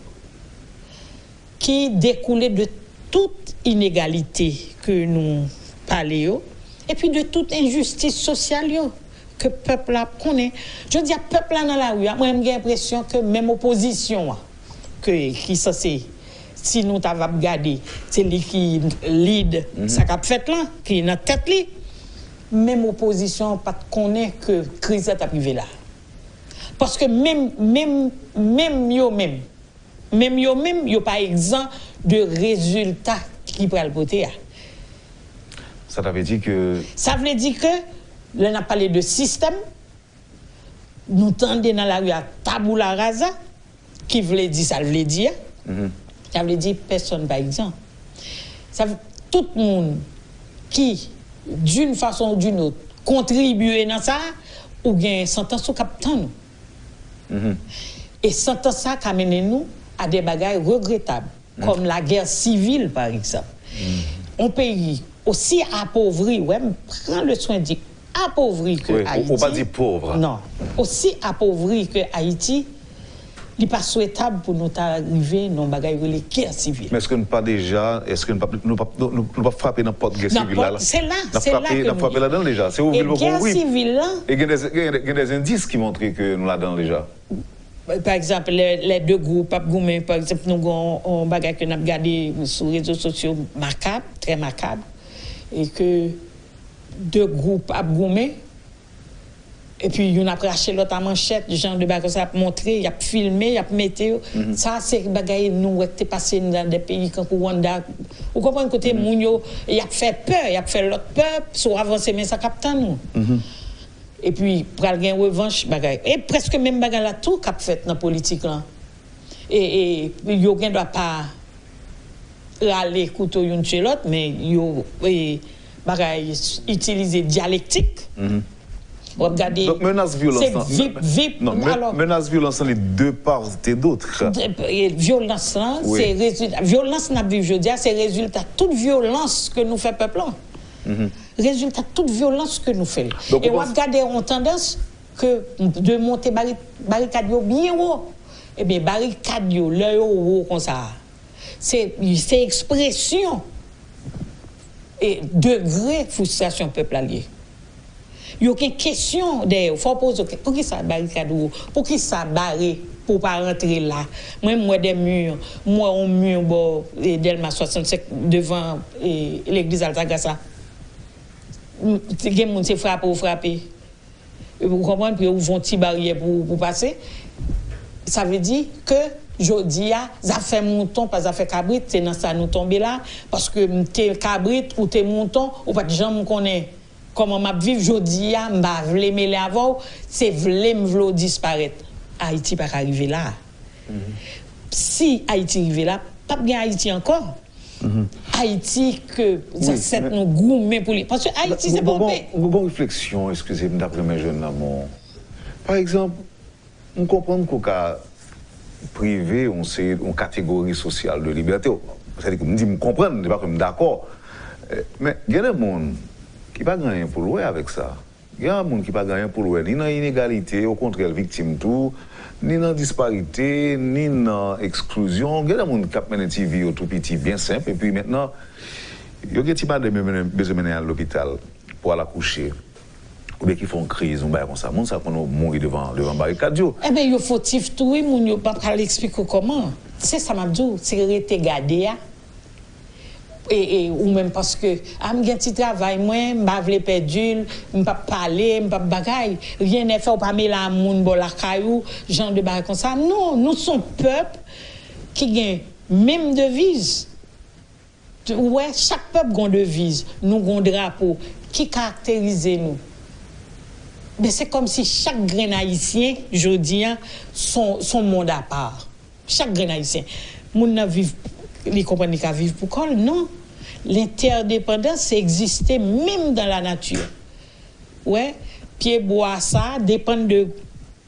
ki dekoule de tout inegalite ke nou pale yo, epi de tout enjistis sosyal yo ke pèp la ap konnen. Jodi a, pèp la nan lari a, mwen, m gen enpresyon ke menm opozisyon an, ke, ki sanse, si nou ta va ap gade, se li ki lid sa k ap fèt lan, ki nan tèt li, menm opozisyon an pa t konnen ke kriz la t ap rive la. Paske menm, menm, menm yo menm, menm yo menm, yo pa egzan de rezilta ki pral pote a. Sa ta vle di ke Sa vle di ke, lè n ap pale de sistèm, nou tande nan lari a tabula rasa, ki vle di sa l vle di a. Sa vle di pèsonn pa egzan. Sa vle, tout moun ki, d'une façon ou d'une autre, kontribye nan sa, ou gen santans ou k ap tann ou. E santans sa ka mennen nou a de bagay regretab, kòm lagè sivil, pa egzanp. Yon peyi osi apovri, wè, m pran le swen di apovri ke Wi, ou, ou pa Ayiti. Di pòv. Non. Osi apovri ke Ayiti, li pa swetab pou nou ta rive nan yon bagay rele gè sivil. Men èske nou pa deja, èske nou pa, nou pa, nou, nou, nou pa frape nan pòt gè Nan sivil la? Pòt, se la, N ap se la frape, ke n ap frape nou. Ladan l deja. Se E ouvri l poko gè ouvri. Sivil la. E gen de, gen, gen de endis ki montre ke nou ladan l deja. Pa egzanp, lè, lè de gwoup ap goumen, pa egzanp, nou gen yon, yon bagay ke n ap gade sou rezo sosyo makab, trè makab, e ke de gwoup ap goumen, epi youn ap rache lòt a manchèt, jan de bagay sa ap montre, y ap filme, y ap mete yo. Sa se bagay nou wè k te pase nan de peyi kankou Rwanda. Ou konprann kote moun yo, y ap fè pè, y ap fè lòt pè, si w avanse men sa k ap tann ou. Epi pral gen revanch bagay. E prèske menm bagay la tou k ap fèt nan politik lan. E, e yo gen dwa pa rale kouto youn tye lòt, men yo, e, bagay, itilize dyalektik. W ap gade. Donk menas vyolans Se lan. vip, vip, Non, men- alò. Menas vyolans lan li de part et d'autre. De- e, Vyolans lan, Wi. Se rezilta. Vyolans n ap viv jodi a, se rezilta tout vyolans ke nou fè pèp lan. Rezilta tout vyolans ke nou fè l. Donk, E ou w ap gade yon tandans ke de monte bari-, barikad yo byen wo. Ebyen, barikad yo, lè yo wo konsa, se, se ekspresyon e degre fristrasyon pèp la l ye. Yo gen kesyon dèyè yo. Fò w poze w ke-, poukisa barikad ou, poukisa bare pou w pa rantre la? Mwen, m wè de mi, m wè yon mi bò, e, Dèlma swasannsenk devan, e, legliz Altagrasa. M, te gen moun se frape w frape. Ou konprann? Pou yo ouvri yon ti baryè pou, pou pase. Sa vle di ke jodi a, zafè mouton pa zafè kabrit, se nan sa nou tonbe la. Paske m te kabrit, ou te mouton, ou pa t janm konnen kòman m ap viv. Jodi a, m pa vle mele avè w, se vle m vle w disparèt. Ayiti pa ka rive la. Si Ayiti rive la, p ap gen Ayiti ankò. Ayiti ke zansèt nou goumen pou li. Paske Ayiti se pa yon peyi. Bon, bon, bon refleksyon, eskize m, m t ap renmen jwenn nan men w. Pa egzanp, m konprann ke w ka prive yon seri, yon kategori sosyal de libète w. Sètadi ke m di m konprann, se pa ke m dakò. Eh, men gen de moun ki pa gen anyen pou l wè avèk sa. Gen moun ki pa gen anyen pou l wè ni nan inegalite, okontrè, l viktim tou, ni nan disparite, ni nan eksklizyon. Gen de moun k ap mennen ti vi yo tou piti, byen senp, epi mentnan, Yo gen ti madanm yo mennen, bezwen mennen al lopital pou al akouche, oubyen ki fè yon kriz, yon bagay konsa. Moun sa konn mouri devan, devan barikad yo. Ebyen, yo fotif tou, wi, moun yo pa pral eksplike w kòman. Se sa m ap di w, se rete gade a. E, e, ou menm paske, a, m gen ti travay mwen, m pa vle pèdi l, m p ap pale, m p ap bagay. Rien n'est fait, ou pa mele a moun bò lakay ou, jan de bagay konsa. Non, nou se yon pèp ki gen menm deviz. Ou wè, chak pèp gon deviz, nou gon drapo ki karakterize nou. Men se kòmsi chak grenn ayisyen, jodi a, son, son mond apa. Chak grenn ayisyen. Moun nan viv, li konprann li ka viv pou kò l? Non. Lentèdepandans egziste menm dan la nati. Wè, pye bwa sa depann de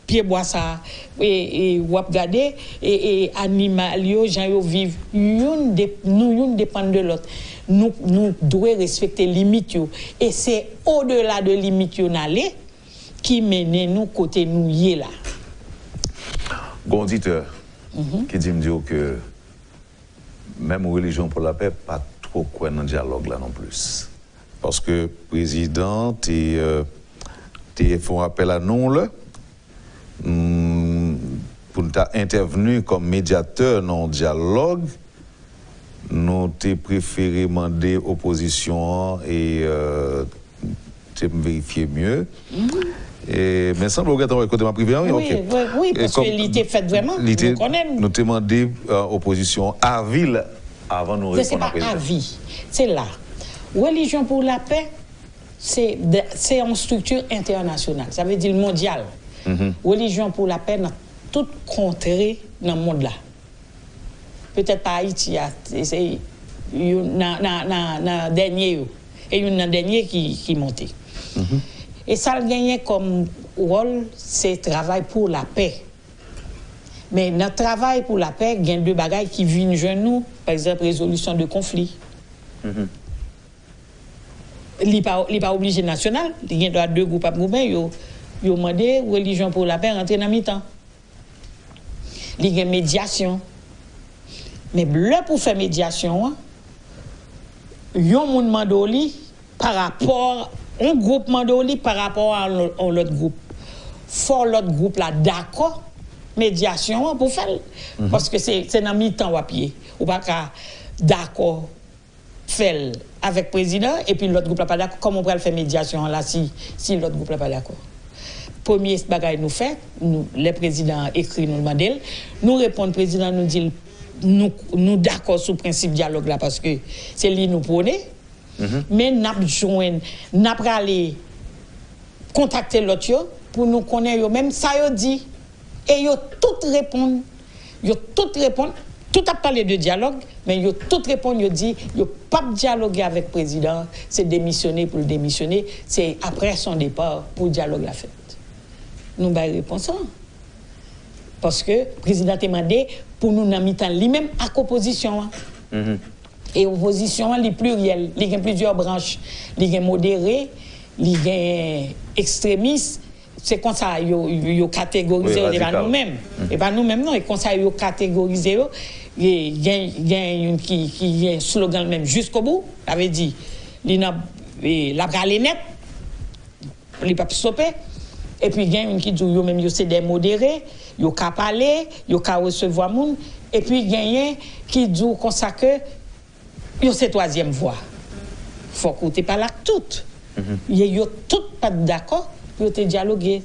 pye bwa sa, e, e, w ap gade, e, e, animal yo, jan yo viv, youn de, nou youn depann de lòt. Nou, nou dwe respekte limit yo. E se odela de limit yo n ale ki mennen nou kote nou ye la. Gon oditè ki di m di w ke menm Relijyon pou Lapè pa two kwè nan dyalòg la non plis. Paske prezidan te, euh, te fè yon apèl a nou lè, mm, pou n ta entèvni kòm medyatè nan yon dyalòg. Nou te prefere mande opozisyon an e, euh, te m verifye mye. E, men sanble w gentan wè kote m ap rive an, wi, wi, ok. Wi, wi, paske li te fèt vrèman, nou konnen l. Nou te mande, euh, opozisyon an avi l avan nou reponn a prezidan. Men se pa avi, se la. Relijyon pou Lapè, se de, se yon estrikti entènasyonal, sa vle di l mondyal. Relijyon pou Lapè nan tout kontre nan mond la. Petèt pa Ayiti a, se, se youn nan, nan, nan, nan dènye yo. E youn nan dènye ki, ki monte. E sa l genyen kòm wòl, se travay pou lapè. Men nan travay pou lapè, gen de bagay ki vin jwenn nou, pa egzanp, rezolisyon de konfli. Li pa, li pa oblije nasyonal, li gen dwa de gwoup ap goumen, yo, yo mande Relijyon pou Lapè rantre nan mitan. Li gen medyasyon. Men lè pou fè medyasyon an, yon moun mande w li pa rapò, yon gwoup mande w li pa rapò a yon lòt gwoup. Fò lòt gwoup la dakò medyasyon an pou fè l. Paske se, se nan mitan w ap ye. Ou pa ka dakò fè l avèk prezidan, epi lòt gwoup la pa dakò, kòman w pral fè medyasyon an la si, si lòt gwoup la pa dakò? Premye bagay nou fè, nou, lè prezidan an ekri nou, l mande l, nou reponn prezidan, nou di l, nou, nou dakò sou prensip dyalòg la, paske se li nou pwone. Men n ap jwenn, n ap rale kontakte lòt yo pou nou konnen yo menm sa yo di. E yo tout reponn. Yo tout reponn. Tout ap pale de dyalòg, men yo tout reponn, yo di yo p ap dyaloge avèk prezidan an, se demisyone pou l demisyone, se aprè son depa pou dyalòg la fèt. Nou bay repons lan. Paske prezidan te mande pou nou nan mitan li menm ak opozisyon an. E opozisyon an, li pliryèl, li gen plizyè branch. Li gen modere, li gen ekstremis. Se konsa yo, yo kategorize yo, e pa nou menm. E pa nou menm, non. E konsa yo kategorize yo. E gen, gen youn ki, ki gen slogan l menm, Jiskobou. Sa vle di, li nan, e, l ap rale nèt. Li p ap stope. Epi gen youn ki di w yo menm yo se de modere, yo ka pale, yo ka resevwa moun. Epi genyen ki di w konsa ke yo se twazyèm vwa. Fòk ou te pale ak tout. Ye yo tout pa t dakò pou yo te dyaloge,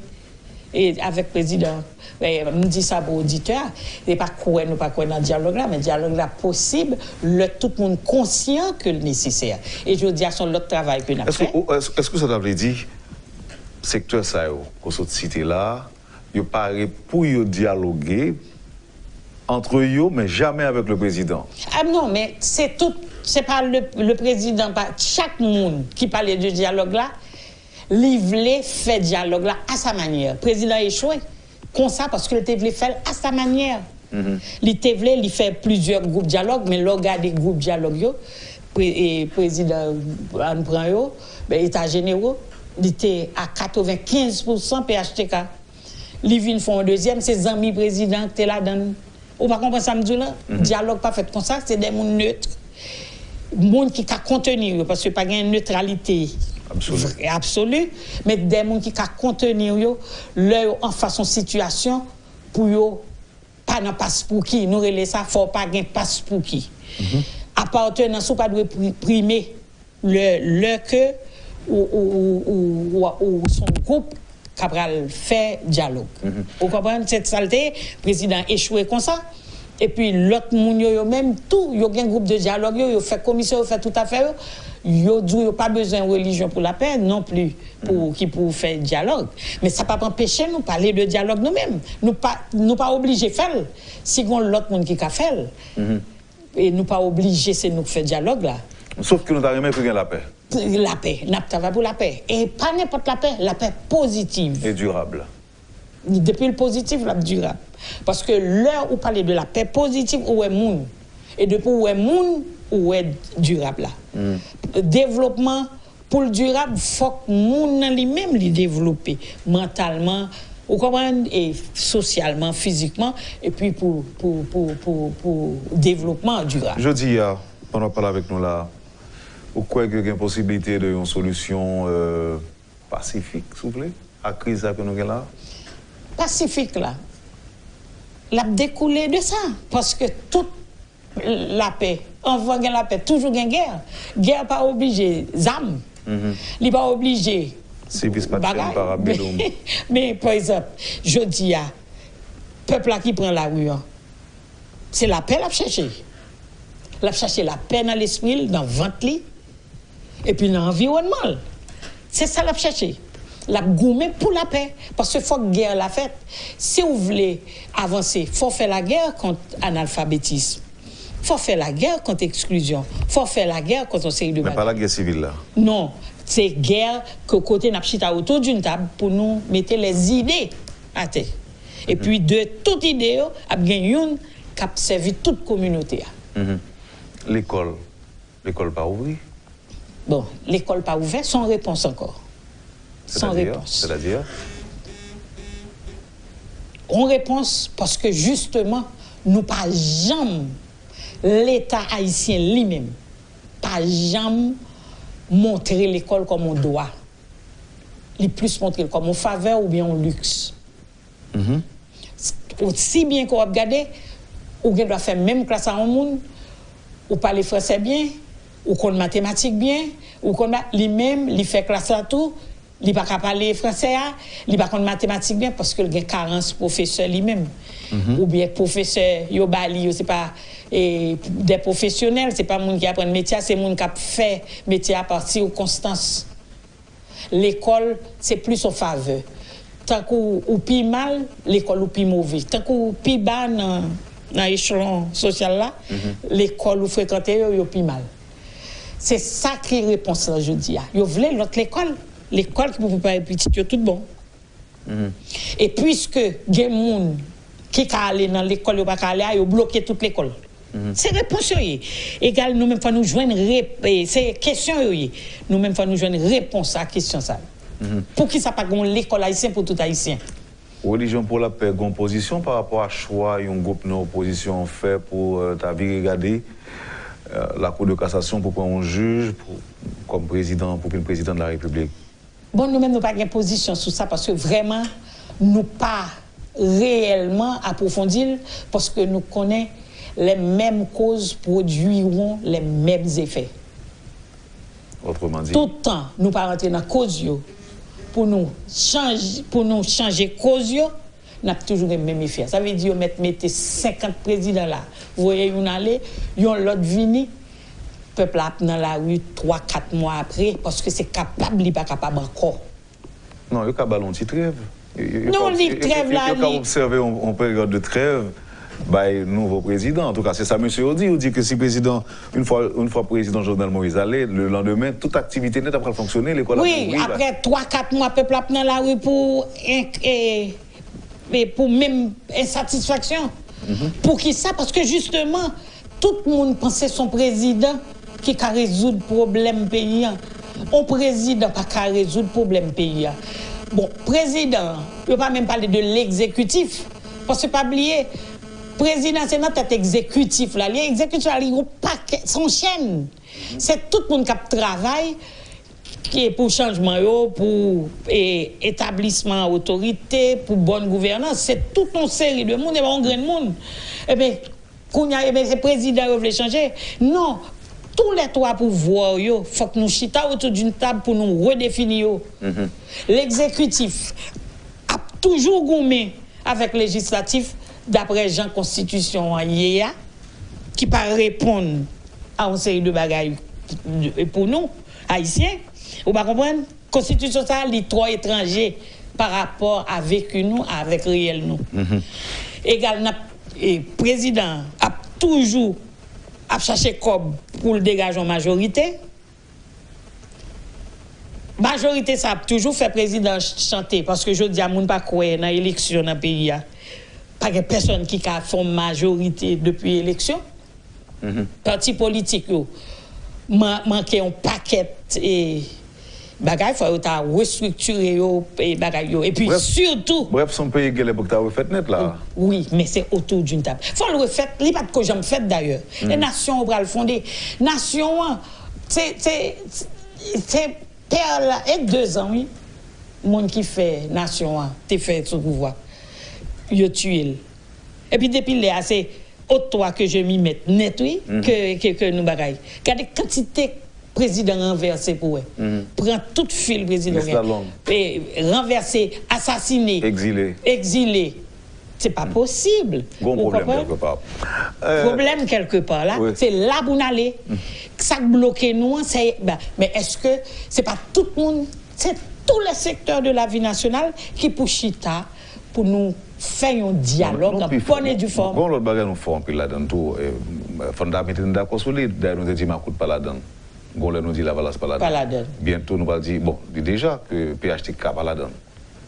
e, avèk prezidan. E, m di sa pou oditè a, se pa kwè nou pa kwè nan dyalòg la, men dyalòg la posib lè tout moun konsyan ke l nesesè. E jodi a, se yon lòt travay ke n ap fè. Èske, èske, èske sa ta vle di sektè sa yo ke w sot site la a, yo pare pou yo dyaloge entre yo, men jamè avèk le prezidan? Ah non, men se tout, se pa le, le prezidan, pa, chak moun ki pale de dyalòg la, li vle fè dyalòg la a sa manyè. Prezidan echwe konsa paske l te vle fè l a sa manyè. Li te vle, li fè plizyè gwoup dyalòg, men lè w gade gwoup dyalòg yo, pre, e, prezidan, ann pran yo, ben, eta jenero, li te a katrevenkenz pousan P H T K. Li vin fè yon dezyèm, se zanmi prezidan ki te ladan l. Ou pa konprann sa m di w la? Dyalòg pa fèt konsa, se de moun net. moun ki ka konteni yo, paske pa gen netralite absoli, men de moun ki ka konteni yo lè yo anfas yon sitiyasyon pou yo pa nan paspouki. Nou rele sa, fò w pa gen paspouki. Apatènans ou pa dwe pri- prime lè, lè ke ou, ou, ou, ou, ou, ou se yon gwoup k ap pral fè dyalòg. Ou konprann? Se sa l te ye. Prezidan echwe konsa. Epi lòt moun yo, yo menm tou, yo gen gwoup de dyalòg yo, yo fè komisyon, yo fè tout afè yo. Yo di w yo pa bezwen relijyon pou lapè non pli, pou, ki pou fè dyalòg. Men sa p ap anpeche nou pale de dyalòg nou menm. Nou pa, nou pa oblije fè l. Si gen lòt moun ki ka fè l, e nou pa oblije se nou k fè dyalòg la. Sof ke nou ta renmen pou gen lapè. Lapè, n ap travay pou lapè. E pa nenpòt lapè, lapè pozitiv. E dirab. Depi l pozitif, l ap dirab. Paske lè ou pale de lapè pozitif, ou wè moun. E depi ou wè moun, ou wè dirab la. Devlopman, pou l dirab, fòk moun nan li menm li devlope mantalman, ou konprann, e sosyalman, fizikman, epi pou, pou, pou, pou, pou devlopman an dirab. Jodi a, pandan w ap pale avèk nou la, ou kwè ke gen posiblite de yon solisyon, euh, pasifik, si w vle, a kriz sa ke nou gen la? Pasifik la, l ap dekoule de sa, paske tout lapè, anvan gen lapè, toujou gen gè. Gè pa oblije zam. Li pa oblije bagay. Men, pa egzanp, jodi a, pèp la ki pran lari an, se lapè l ap chèche. L ap chèche lapè nan lespri l, nan vant li, epi nan anviwònman l. Se sa l ap chèche. L ap goumen pou lapè, paske fòk gè la fèt. Si w vle avanse, fò w fè lagè kont analfabetism. Fò w fè lagè kont eksklizyon. Fò w fè lagè kont yon seri de bagay. Men pa lagè sivil la. Non, se gè ke kote n ap chita otou d'une tab pou nou mete les idées atè. Epi de tout ide yo, ap gen youn k ap sèvi tout kominote a. Lekòl. Lekòl pa ouvri. Bon, lekòl pa ouvè, se yon repons ankò. Se yon repons. Sètadi? Yon repons paske jisteman, nou pa janm, Leta ayisyen li menm, pa janm montre lekòl kòm yon dwa. Li plis montre l kòm yon favè oubyen yon liks. Osi byen ke w ap gade, ou gen dwa fè menm klas a yon moun, ou pale fransè byen, ou konn matematik byen, ou konn ba, li menm, li fè klas la tou, li pa ka pale fransè a, li pa konn matematik byen, paske l gen karans pwofesè li menm. Oubyen pwofesè yo ba li yo, se pa, e, de pwofesyonèl, se pa moun ki aprann metye a, se moun k ap fè metye a pa sikonstans. Lekòl, se plis yon favè. Tankou ou pi mal, lekòl ou pi move. Tankou ou pi ba nan, nan echelon sosyal la, lekòl ou frekante yo, yo pi mal. Se sa ki repons lan jodi a. Yo vle lòt lekòl, lekòl ki pou prepare pitit yo tout bon. E piske gen moun ki ka ale nan lekòl yo pa ka ale a, yo bloke tout lekòl. Se repons yo ye. Egal, nou menm fò nou jwenn rep-, e, se kesyon yo ye. Nou menm fò nou jwenn repons a kesyon sa yo. Poukisa pa gen yon lekòl ayisyen pou tout ayisyen? Relijyon pou lapè gen yon pozisyon pa rapò a chwa yon gwoup nan opozisyon fè pou, euh, ta vire gade, euh, Lakou de Kasasyon pou pran yon jij pou, kòm prezidan, pou vin prezidan de la Repiblik? Bon, nou menm, nou pa gen pozisyon sou sa, paske vrèman, nou pa reyèlman apwofondi l, paske nou konnen les mêmes causes produiront les mêmes effets. Otreman di? Tout tan nou pa rantre nan koz yo, pou nou chanj-, pou nou chanje koz yo, n ap toujou gen menm efè a. Sa vle di yo mèt mete senkant prezidan la, voye youn ale, yon lòt vini, pèp la ap nan lari twa, kat mwa apre, paske se kapab li pa kapab ankò. Non, yo ka ba l yon ti trèv. Yo, yo, yo ka obs-, yo, yo, yo ka obsève yon, yon peryòd de trèv bay nouvo prezidan. Antouka, se sa mesye yo di. Yo di ke si prezidan, yon fwa, yon fwa prezidan Jovenel Moïse ale, le lendemain, tout aktivite nèt ap pral fonksyone, lekòl ap ouvri. Wi, apre twa, kat mwa, pèp la ap nan lari pou en-, e, e pou menm ensatisfaksyon. Poukisa? Paske jisteman, tout moun panse se yon prezidan ki ka rezoud pwoblèm peyi a. On prezidan pa ka rezoud pwoblèm peyi a. Bon, prezidan an, yo pa menm pale de legzekitif. Paske pa bliye, Prezidan se nan tèt egzekitif la li ye. Egzekitif la li yon pakèt, se yon chèn. Se tout moun k ap travay ki pou chanjman yo, pou e, etablisman otorite, pou bòn gouvènans. Se tout yon seri de moun, e pa yon grenn moun. Ebyen, kounye a, ebyen, se prezidan yo vle chanje. Non, tou lè twa pouvwa yo, fòk nou chita otou d'une tab pou nou redefini yo. Legzekitif ap toujou goumen avèk lejislatif, daprè jan konstitisyon an ye a, ki pa reponn a yon seri de bagay pou nou, Ayisyen. Ou pa konprann? Konstitisyon sa a, li twò etranje pa rapò a veki nou, avèk reyèl nou. Egal, n ap, e, prezidan an ap toujou ap chache kòb pou l degaje yon majorite. Majorite sa ap toujou fè prezidan ch- chante, paske jodi a moun pa kwè nan eleksyon nan peyi a. Pa gen pèsonn ki ka fè yon majorite depi eleksyon. Pati politik yo man- manke yon pakèt e, bagay, fò yo ta restriktire yo, e, bagay yo. Epi sitou, Brèf, se yon peyi ki genlè pou ta refèt nèt la. Wi, men se otou d'une tab. Fò l refèt, li pa t ko janm fèt dayè. E nasyon an pral fonde. Nasyon an, se, se, se pè la, e dezan, wi, moun ki fè nasyon an te fè sou pouvwa. Yo tiye l. Epi depi lè a, se au toi que je m'y mette nèt, wi, ke, ke, ke nou bagay. Gade kantite prezidan ranvèse pou wè. Pran tout fil prezidan gen. E, ranvèse, asasine, egzile. Se pa posib. Ou konprann? Pwoblèm kèlkepa la, se la pou n ale. Sa k bloke nou an, se, men èske se pa tout moun, se tous les secteurs de la vie nationale ki pou chita pou nou fè yon dyalòg an bòn e difòm. Gon lòt bagay nou fò anpil ladan l tou. Fò n ta mete nou dakò sou li. Dayè nou te di makout pa ladan l. Gon lè nou di lavalas pa ladan l. Byento nou pral di, bon, li deja ke P H T K pa ladan l.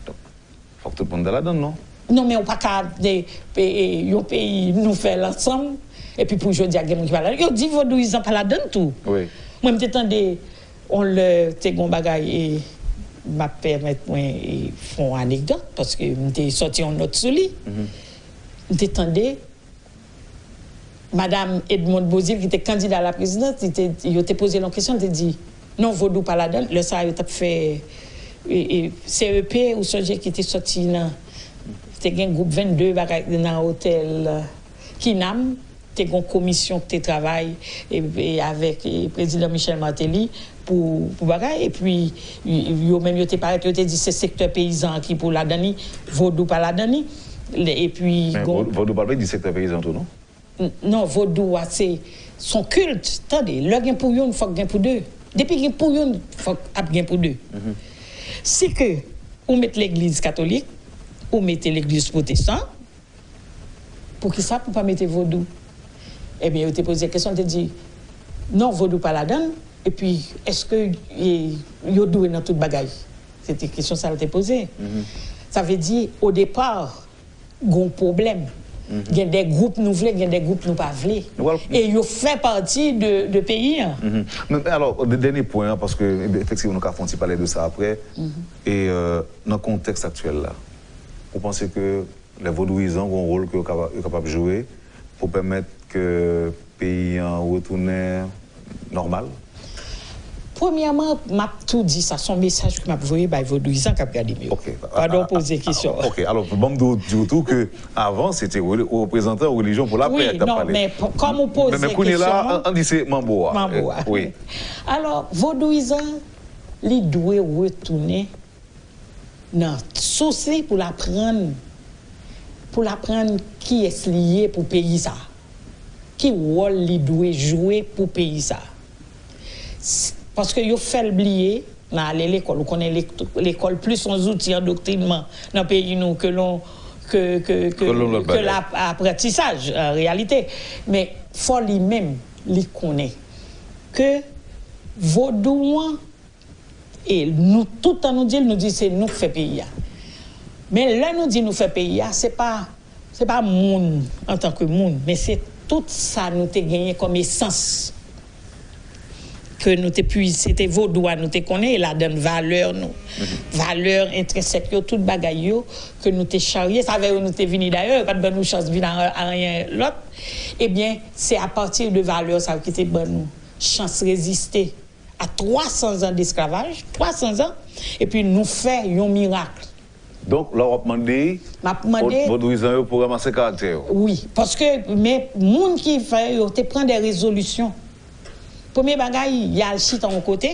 Donk, fòk tout moun ta ladan l, non? Non, men ou pa ka de, e, e, yon peyi nou fè l ansanm, epi pou jodi a gen moun ki pa ladan l. Yo di vodouyizan pa ladan l tou. Mwen, m te tande yon lè, te gon bagay, e, m ap pèmèt mwen, e, fè yon anekdòt, paske m te sòti yon nòt sou li. M te tande Madam Edmonde Beauzile, ki te kandida a la prezidans, li te, yo te poze l yon kesyon, li te di, non, vodou pa ladan l. Lè sa a, yo t ap fè, e, e, C E P, ou sonje ki te sòti nan, te gen gwoup vennde bagay nan otèl, e, Kinam, te gen yon komisyon ki te travay, e, e, avèk, e, prezidan Michel Martelly, pou, pou bagay, epi yo menm yo te parèt, yo te di se sektè peyizan an ki pou ladan li, vodou pa ladan li, epi... Men vodou pa vle di sektè peyizan tou, non? Non, vodou a se, se yon kilt, tande, lè gen pou youn, fòk gen pou de. Depi gen pou youn, fòk ap gen pou de. Si ke ou met legliz katolik, ou mete legliz pwotestan, Poukisa pou pa mete vodou? Ebyen, yo te poze kesyon, te di, non, vodou pa ladan l, epi èske, e, yo dwe nan tout bagay? Se te kesyon sa l te poze. Sa vle di, o depa, gon pwoblèm. Gen de gwoup nou vle, gen de gwoup nou pa vle. E yo fè pati de, de peyi an. Men, alò, dènye pwen an, paske, efektivman, nou ka fè yon ti pale de sa aprè. E, e, nan kontèks aktyèl la, ou panse ke lè vodouyizan gen yon wòl ke yo kapab, yo kapab jwe pou pèmèt ke peyi an retounen nòmal? Premyèman, m ap tou di sa, se yon mesaj ke m ap voye bay vodouyizan k ap gade m yo. Pandan w poze kesyon an. Ok, alò, ban m di w tou ke avan, se te reprezantan relijyon pou lapè k t ap pale. Wi, non, men kòm ou poze kesyon an. Men kounye la, ann di se manbo a. Manbo a. Wi. Alò, vodouyizan, li dwe retounen nan sous li pou l aprann, pou l aprann kiyès li ye pou peyi sa a, ki wòl li dwe jwe pou peyi sa a. Paske yo fè l bliye nan ale lekòl. Ou konnen lekòl plis yon zouti andoktrinman nan peyi nou ke lon ke ke ke ke lapratisaj an reyalite. Men fò li menm li konnen ke vodou an E nou tout tan nou di l, nou di se nou k fè peyi a. Men lè nou di nou fè peyi a, se pa, se pa moun antanke moun, men se tout sa nou te genyen kòm esans. ke nou te pwize, se te vodou a nou te konnen, e ladan valè nou. Valè entrensèk yo, tout bagay yo ke nou te charye. Se avè yo nou te vini dayè, yo pa t ban nou chans vin a, a anyen lòt. Ebyen, se apati de valè sa yo ki te ban nou chans reziste a twa san zan desklavaj, twa san zan, epi nou fè yon mirak. Donk, la w ap mande M ap mande vodouyizan yo pou ranmase karaktè yo. Wi, paske men moun ki fè yo te pran de rezolisyon. Premye bagay, y al chita yon kote,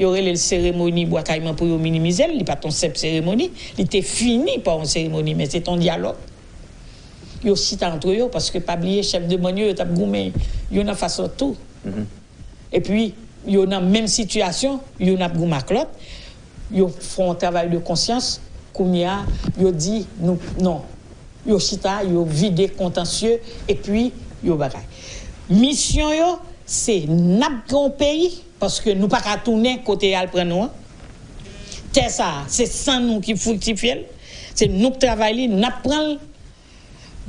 yo rele l seremoni Bwa Kayiman pou yo minimize l, li pa t yon senp seremoni, li te fini pa yon seremoni, men se t yon dyalòg. Yo chita antre yo, paske pa bliye chèf de bann yo, yo t ap goumen youn anfas lòt tou. Epi, yo nan menm sitiyasyon, youn ap goumen ak lòt, yo fè yon travay de konsyans, kounye a, yo di, nou, non. Yo chita, yo vide kontansye, epi yo bagay. Misyon yo, se n ap gen yon peyi, paske nou pa ka tounen kote y al pran nou an. Tè sa a, se san nou ki friktifye l, se nou k travay li, n ap pran l,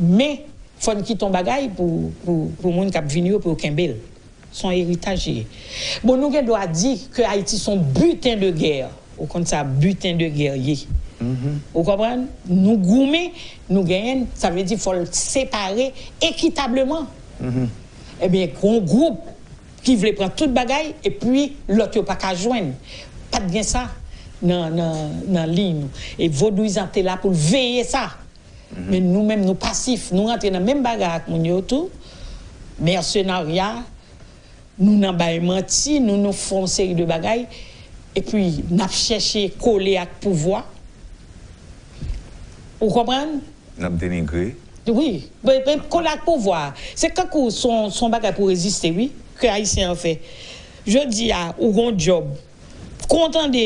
men fò n kite yon bagay pou, pou, pou moun k ap vini yo, pou yo kenbe l. Se yon eritaj li ye. Bon, nou gen dwa di ke Ayiti se yon biten de gè. Ou konn sa biten de gè ye. Ou konprann? Nou goumen, nou genyen l, sa vle di fò l separe ekitableman. Ebyen, yon gwoup ki vle pran tout bagay, epi lòt yo pa ka jwenn. Pa t gen sa nan, nan, nan liy nou. E vodouyizan te la pou l veye sa. Men nou menm, nou pasif. Nou rantre nan menm bagay ak moun yo tou. Mèsenarya, nou nan bay manti, nou, nou fè yon seri de bagay. Epi, n ap chèche kole ak pouvwa. Ou konprann? N ap denigre. Wi. Men, men kole ak pouvwa. Se kankou se yon, se yon bagay pou reziste, wi, ke Ayisyen an fè. Jodi a, ou gon djòb. Kontan de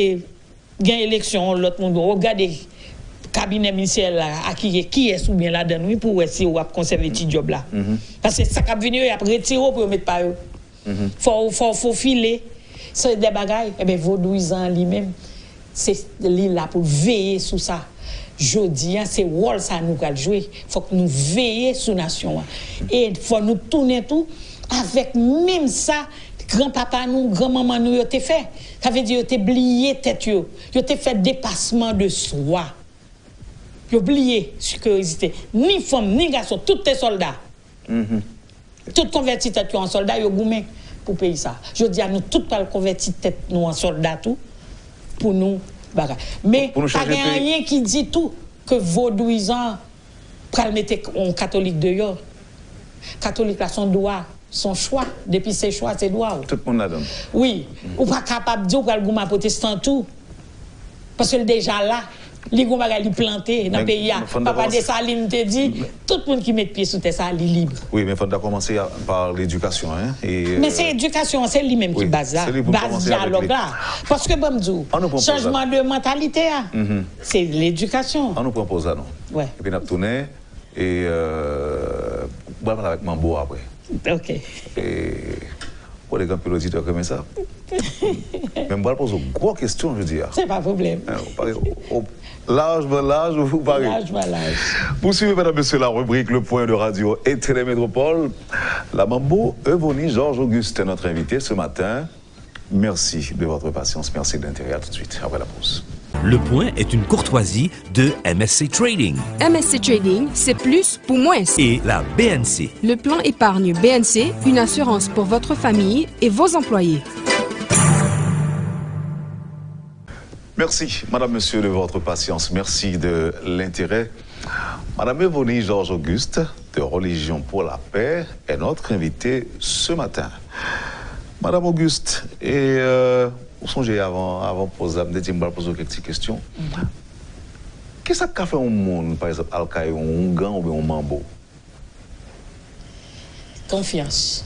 gen eleksyon, yon lòt moun, ou gade kabinè ministeryèl la, a ki, kiyès ou byen ladan l, wi, pou w wè si w ap konsève ti djòb la. Paske sa k ap vini yo, y ap retire w pou yo met pa yo. Fò w, fò w fofile. Se de bagay, ebyen, vodouyizan an li menm, se li la pou l veye sou sa. Jodi a, se wòl sa nou pral jwe. Fòk nou veye sou nasyon an. E fò nou tounen tou avèk menm sa granpapa nou, granmanman nou yo te fè. Sa vle di yo te bliye tèt yo. Yo te fè depasman de swa. Yo bliye siperyozite. Ni fanm, ni gason, tout te sòlda. Tout konvèti tèt yo an sòlda, yo goumen pou peyi sa. Jodi a, nou tout pral konvèti tèt nou an sòlda tou, pou nou bagay. Men, pa gen anyen ki di tou ke vodouyizan pral mete yon katolik deyò. Katolik la, se yon dwa, se yon chwa. Depi se chwa, se dwa w. Tout moun ladan l. Wi. Ou pa kapab di w pral goumen a pwotestan tou. Paske l deja la. Li gon bagay li plante nan peyi a. Papa Desalin te di, tout moun ki met pye sou tè sa a, li lib. Wi, men fò n ta kòmanse pa ledikasyon, en. Men se edikasyon an, se li menm ki baz la. Baz dyalòg la. Paske, ban m di w, chanjman de mantalite a, se ledikasyon. Ann nou pran poz la, non? Epi n ap tounen. E, euh, m pral pale avèk Manbo apre. Ok. E, ou konnen gen anpil oditè k renmen sa. Men m pral poze w gwo kesyon jodi a. Se pa pwoblèm. Ou pare? Lajman laj, ou pare? Lajman laj. Pour suivre, mesdames, messieurs, la rubrique Le Point de Radio et Télé Métropole, la Manbo Euvonie Georges Auguste, notre invitée ce matin. Merci de votre patience, merci de l'intérêt. À tout de suite, après la pause. Le Point est une courtoisie de M S C Trading. M S C Trading, c'est plus pour moins. Et la B N C. Le plan épargne B N C, une assurance pour votre famille et vos employés. Merci, madame, monsieur, de votre patience. Merci de l'intérêt. Madame Euvonie Georges Auguste, de Religion pour la Paix, est notre invitée ce matin. Madame Auguste, e, euh, ou sonje avan, avan poz la, m te di m pral poze w kèk ti kesyon. Kisa k ka fè yon moun, pa egzanp, al kay yon oungan oubyen yon manbo? Konfyans.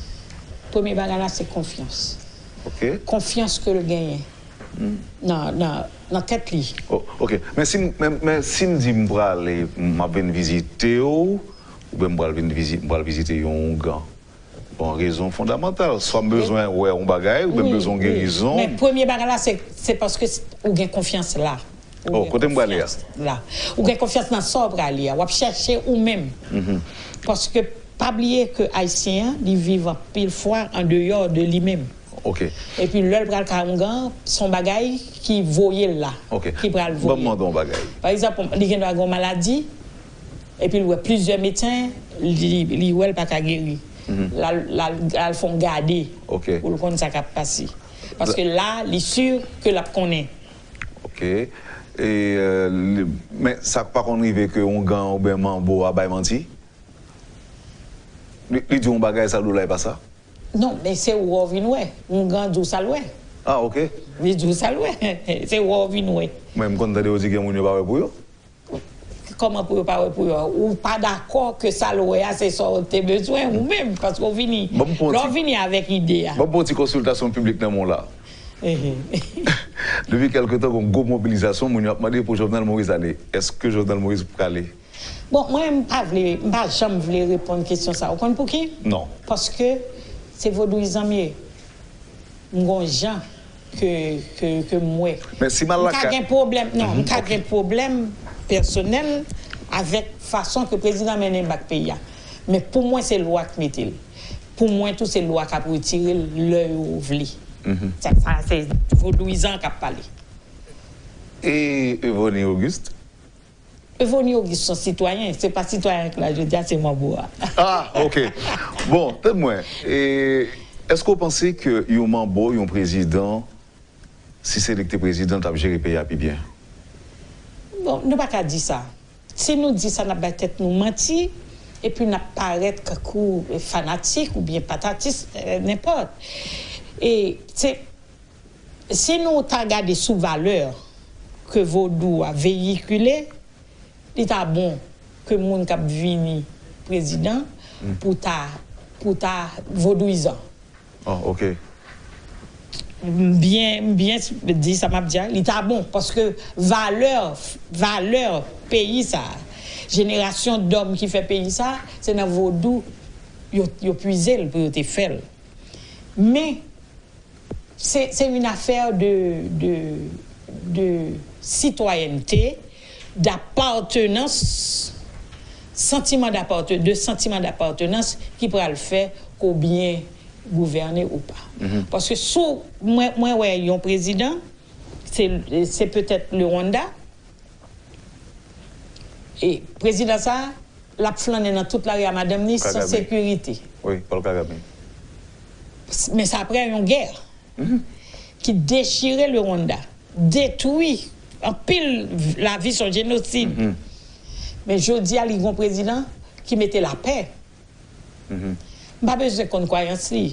Premye bagay la, se konfyans. Ok. Konfyans ke l genyen nan, nan, nan tèt li. Oh, ok. Men si m, men, men si m di m prale, m ap vin vizite w, oubyen m pral vin vizite, m pral vizite yon oungan. Bon, rezon fondamantal. Swa m bezwen wè yon bagay, oubyen m bezwen yon gerizon. Men premye bagay la, se, se paske ou gen konfyans la. Oh, kote m prale a? La. Ou gen konfyans nan sa w prale a. W ap chèche ou menm. Paske pa bliye ke Ayisyen an, li viv anpil fwa andeyò de li menm. Ok. Epi lè l pral ka oungan, se yon bagay ki voye l la, Ok. ki pral voye. Ban m mande yon bagay. Pa egzanp, li gen dwa gen yon maladi, epi l wè plizyè medsen, li, li wè l pa ka geri. Mhm. L al, l al, l al fè yon gade Ok. pou l konn sa k ap pase. Paske la, li si ke l ap konnen. Ok. E, euh, li, men sa pa konn rive ke oungan oubyen manbo a bay manti? Li, li di yon bagay, sa l di w la, e pa sa? Non, men se ou wè w vin wè. Oungan di w sa l wè. Ah, ok. Li di w sa l wè. Se ou wè w vin wè. Mwen, m konn tande yo di gen moun yo pa wè pou yo. Kòman pou yo pa wè pou yo? Ou pa dakò ke sa l wè a, se sa w te bezwen, ou menm, paske w vini. Ban m pran Lè w ti vini avèk ide a. Ban m pran ti konsiltasyon piblik nan men w la. Ehe. Depi kèlke tan, gon gwo mobilizasyon, moun yo ap mande pou Jovenel Moïse ale. Èske Jovenel Moïse prale? Bon, mwen, m pa vle, m pa janm vle reponn kesyon sa. Ou konn pouki? Non. Paske se vodouyizan m ye. M gon jan ke, ke, ke m wè. Men si m al M ka lakay gen pwoblèm, non, m ka Ok. gen pwoblèm pèsonèl avèk fason ke prezidan mennen bak peyi a. Men pou mwen, se lwa k mete l. Pou mwen tou, se lwa k ap retire l lè yo vle. Mhm. Sa, sa se vodouyizan k ap pale. E Evony Auguste? Evony Auguste se yon sitwayen, se pa sitwayen k la jodi a, se manbo a. Ah, ok. Bon, tann mwen. E, èske w panse ke yon manbo, yon prezidan, si se li ki te prezidan, t ap jere peyi a pi byen? Bon, nou pa ka di sa. Si nou di sa, n ap bay tèt nou manti, epi n ap parèt kankou fanatik oubyen patatis, eh, nenpòt. E se, si nou ta gade sou valè ke vodou a veyikile, li ta bon ke moun k ap vini prezidan pou ta, pou ta vodouyizan. Oh, ok. M byen, m byen di sa m ap di a, li ta bon, paske valè, valè peyi sa, jenerasyon dòm ki fè peyi sa, se nan vodou yo, yo pwize l pou yo te fè l. Men, se, se yon afè de, de, de sitwayènte, d'apartenans, santiman d'aparte-, de santiman d'apartenans ki pral fè ke w byen gouvène ou pa. Mhm. Paske sou, mwen, mwen wè yon prezidan, se, se petèt le Rwanda, e prezidan sa, l ap flannen nan tout lari a madanm li san Kagame. sekirite. Wi, Paul Kagame. Men sa apre yon gè Mhm. ki dechire le Rwanda, detwi anpil lavi, se yon jenosid. Mhm. Men jodi a, li gon prezidan ki mete lapè. Mhm. M pa bezwen konn kwayans li.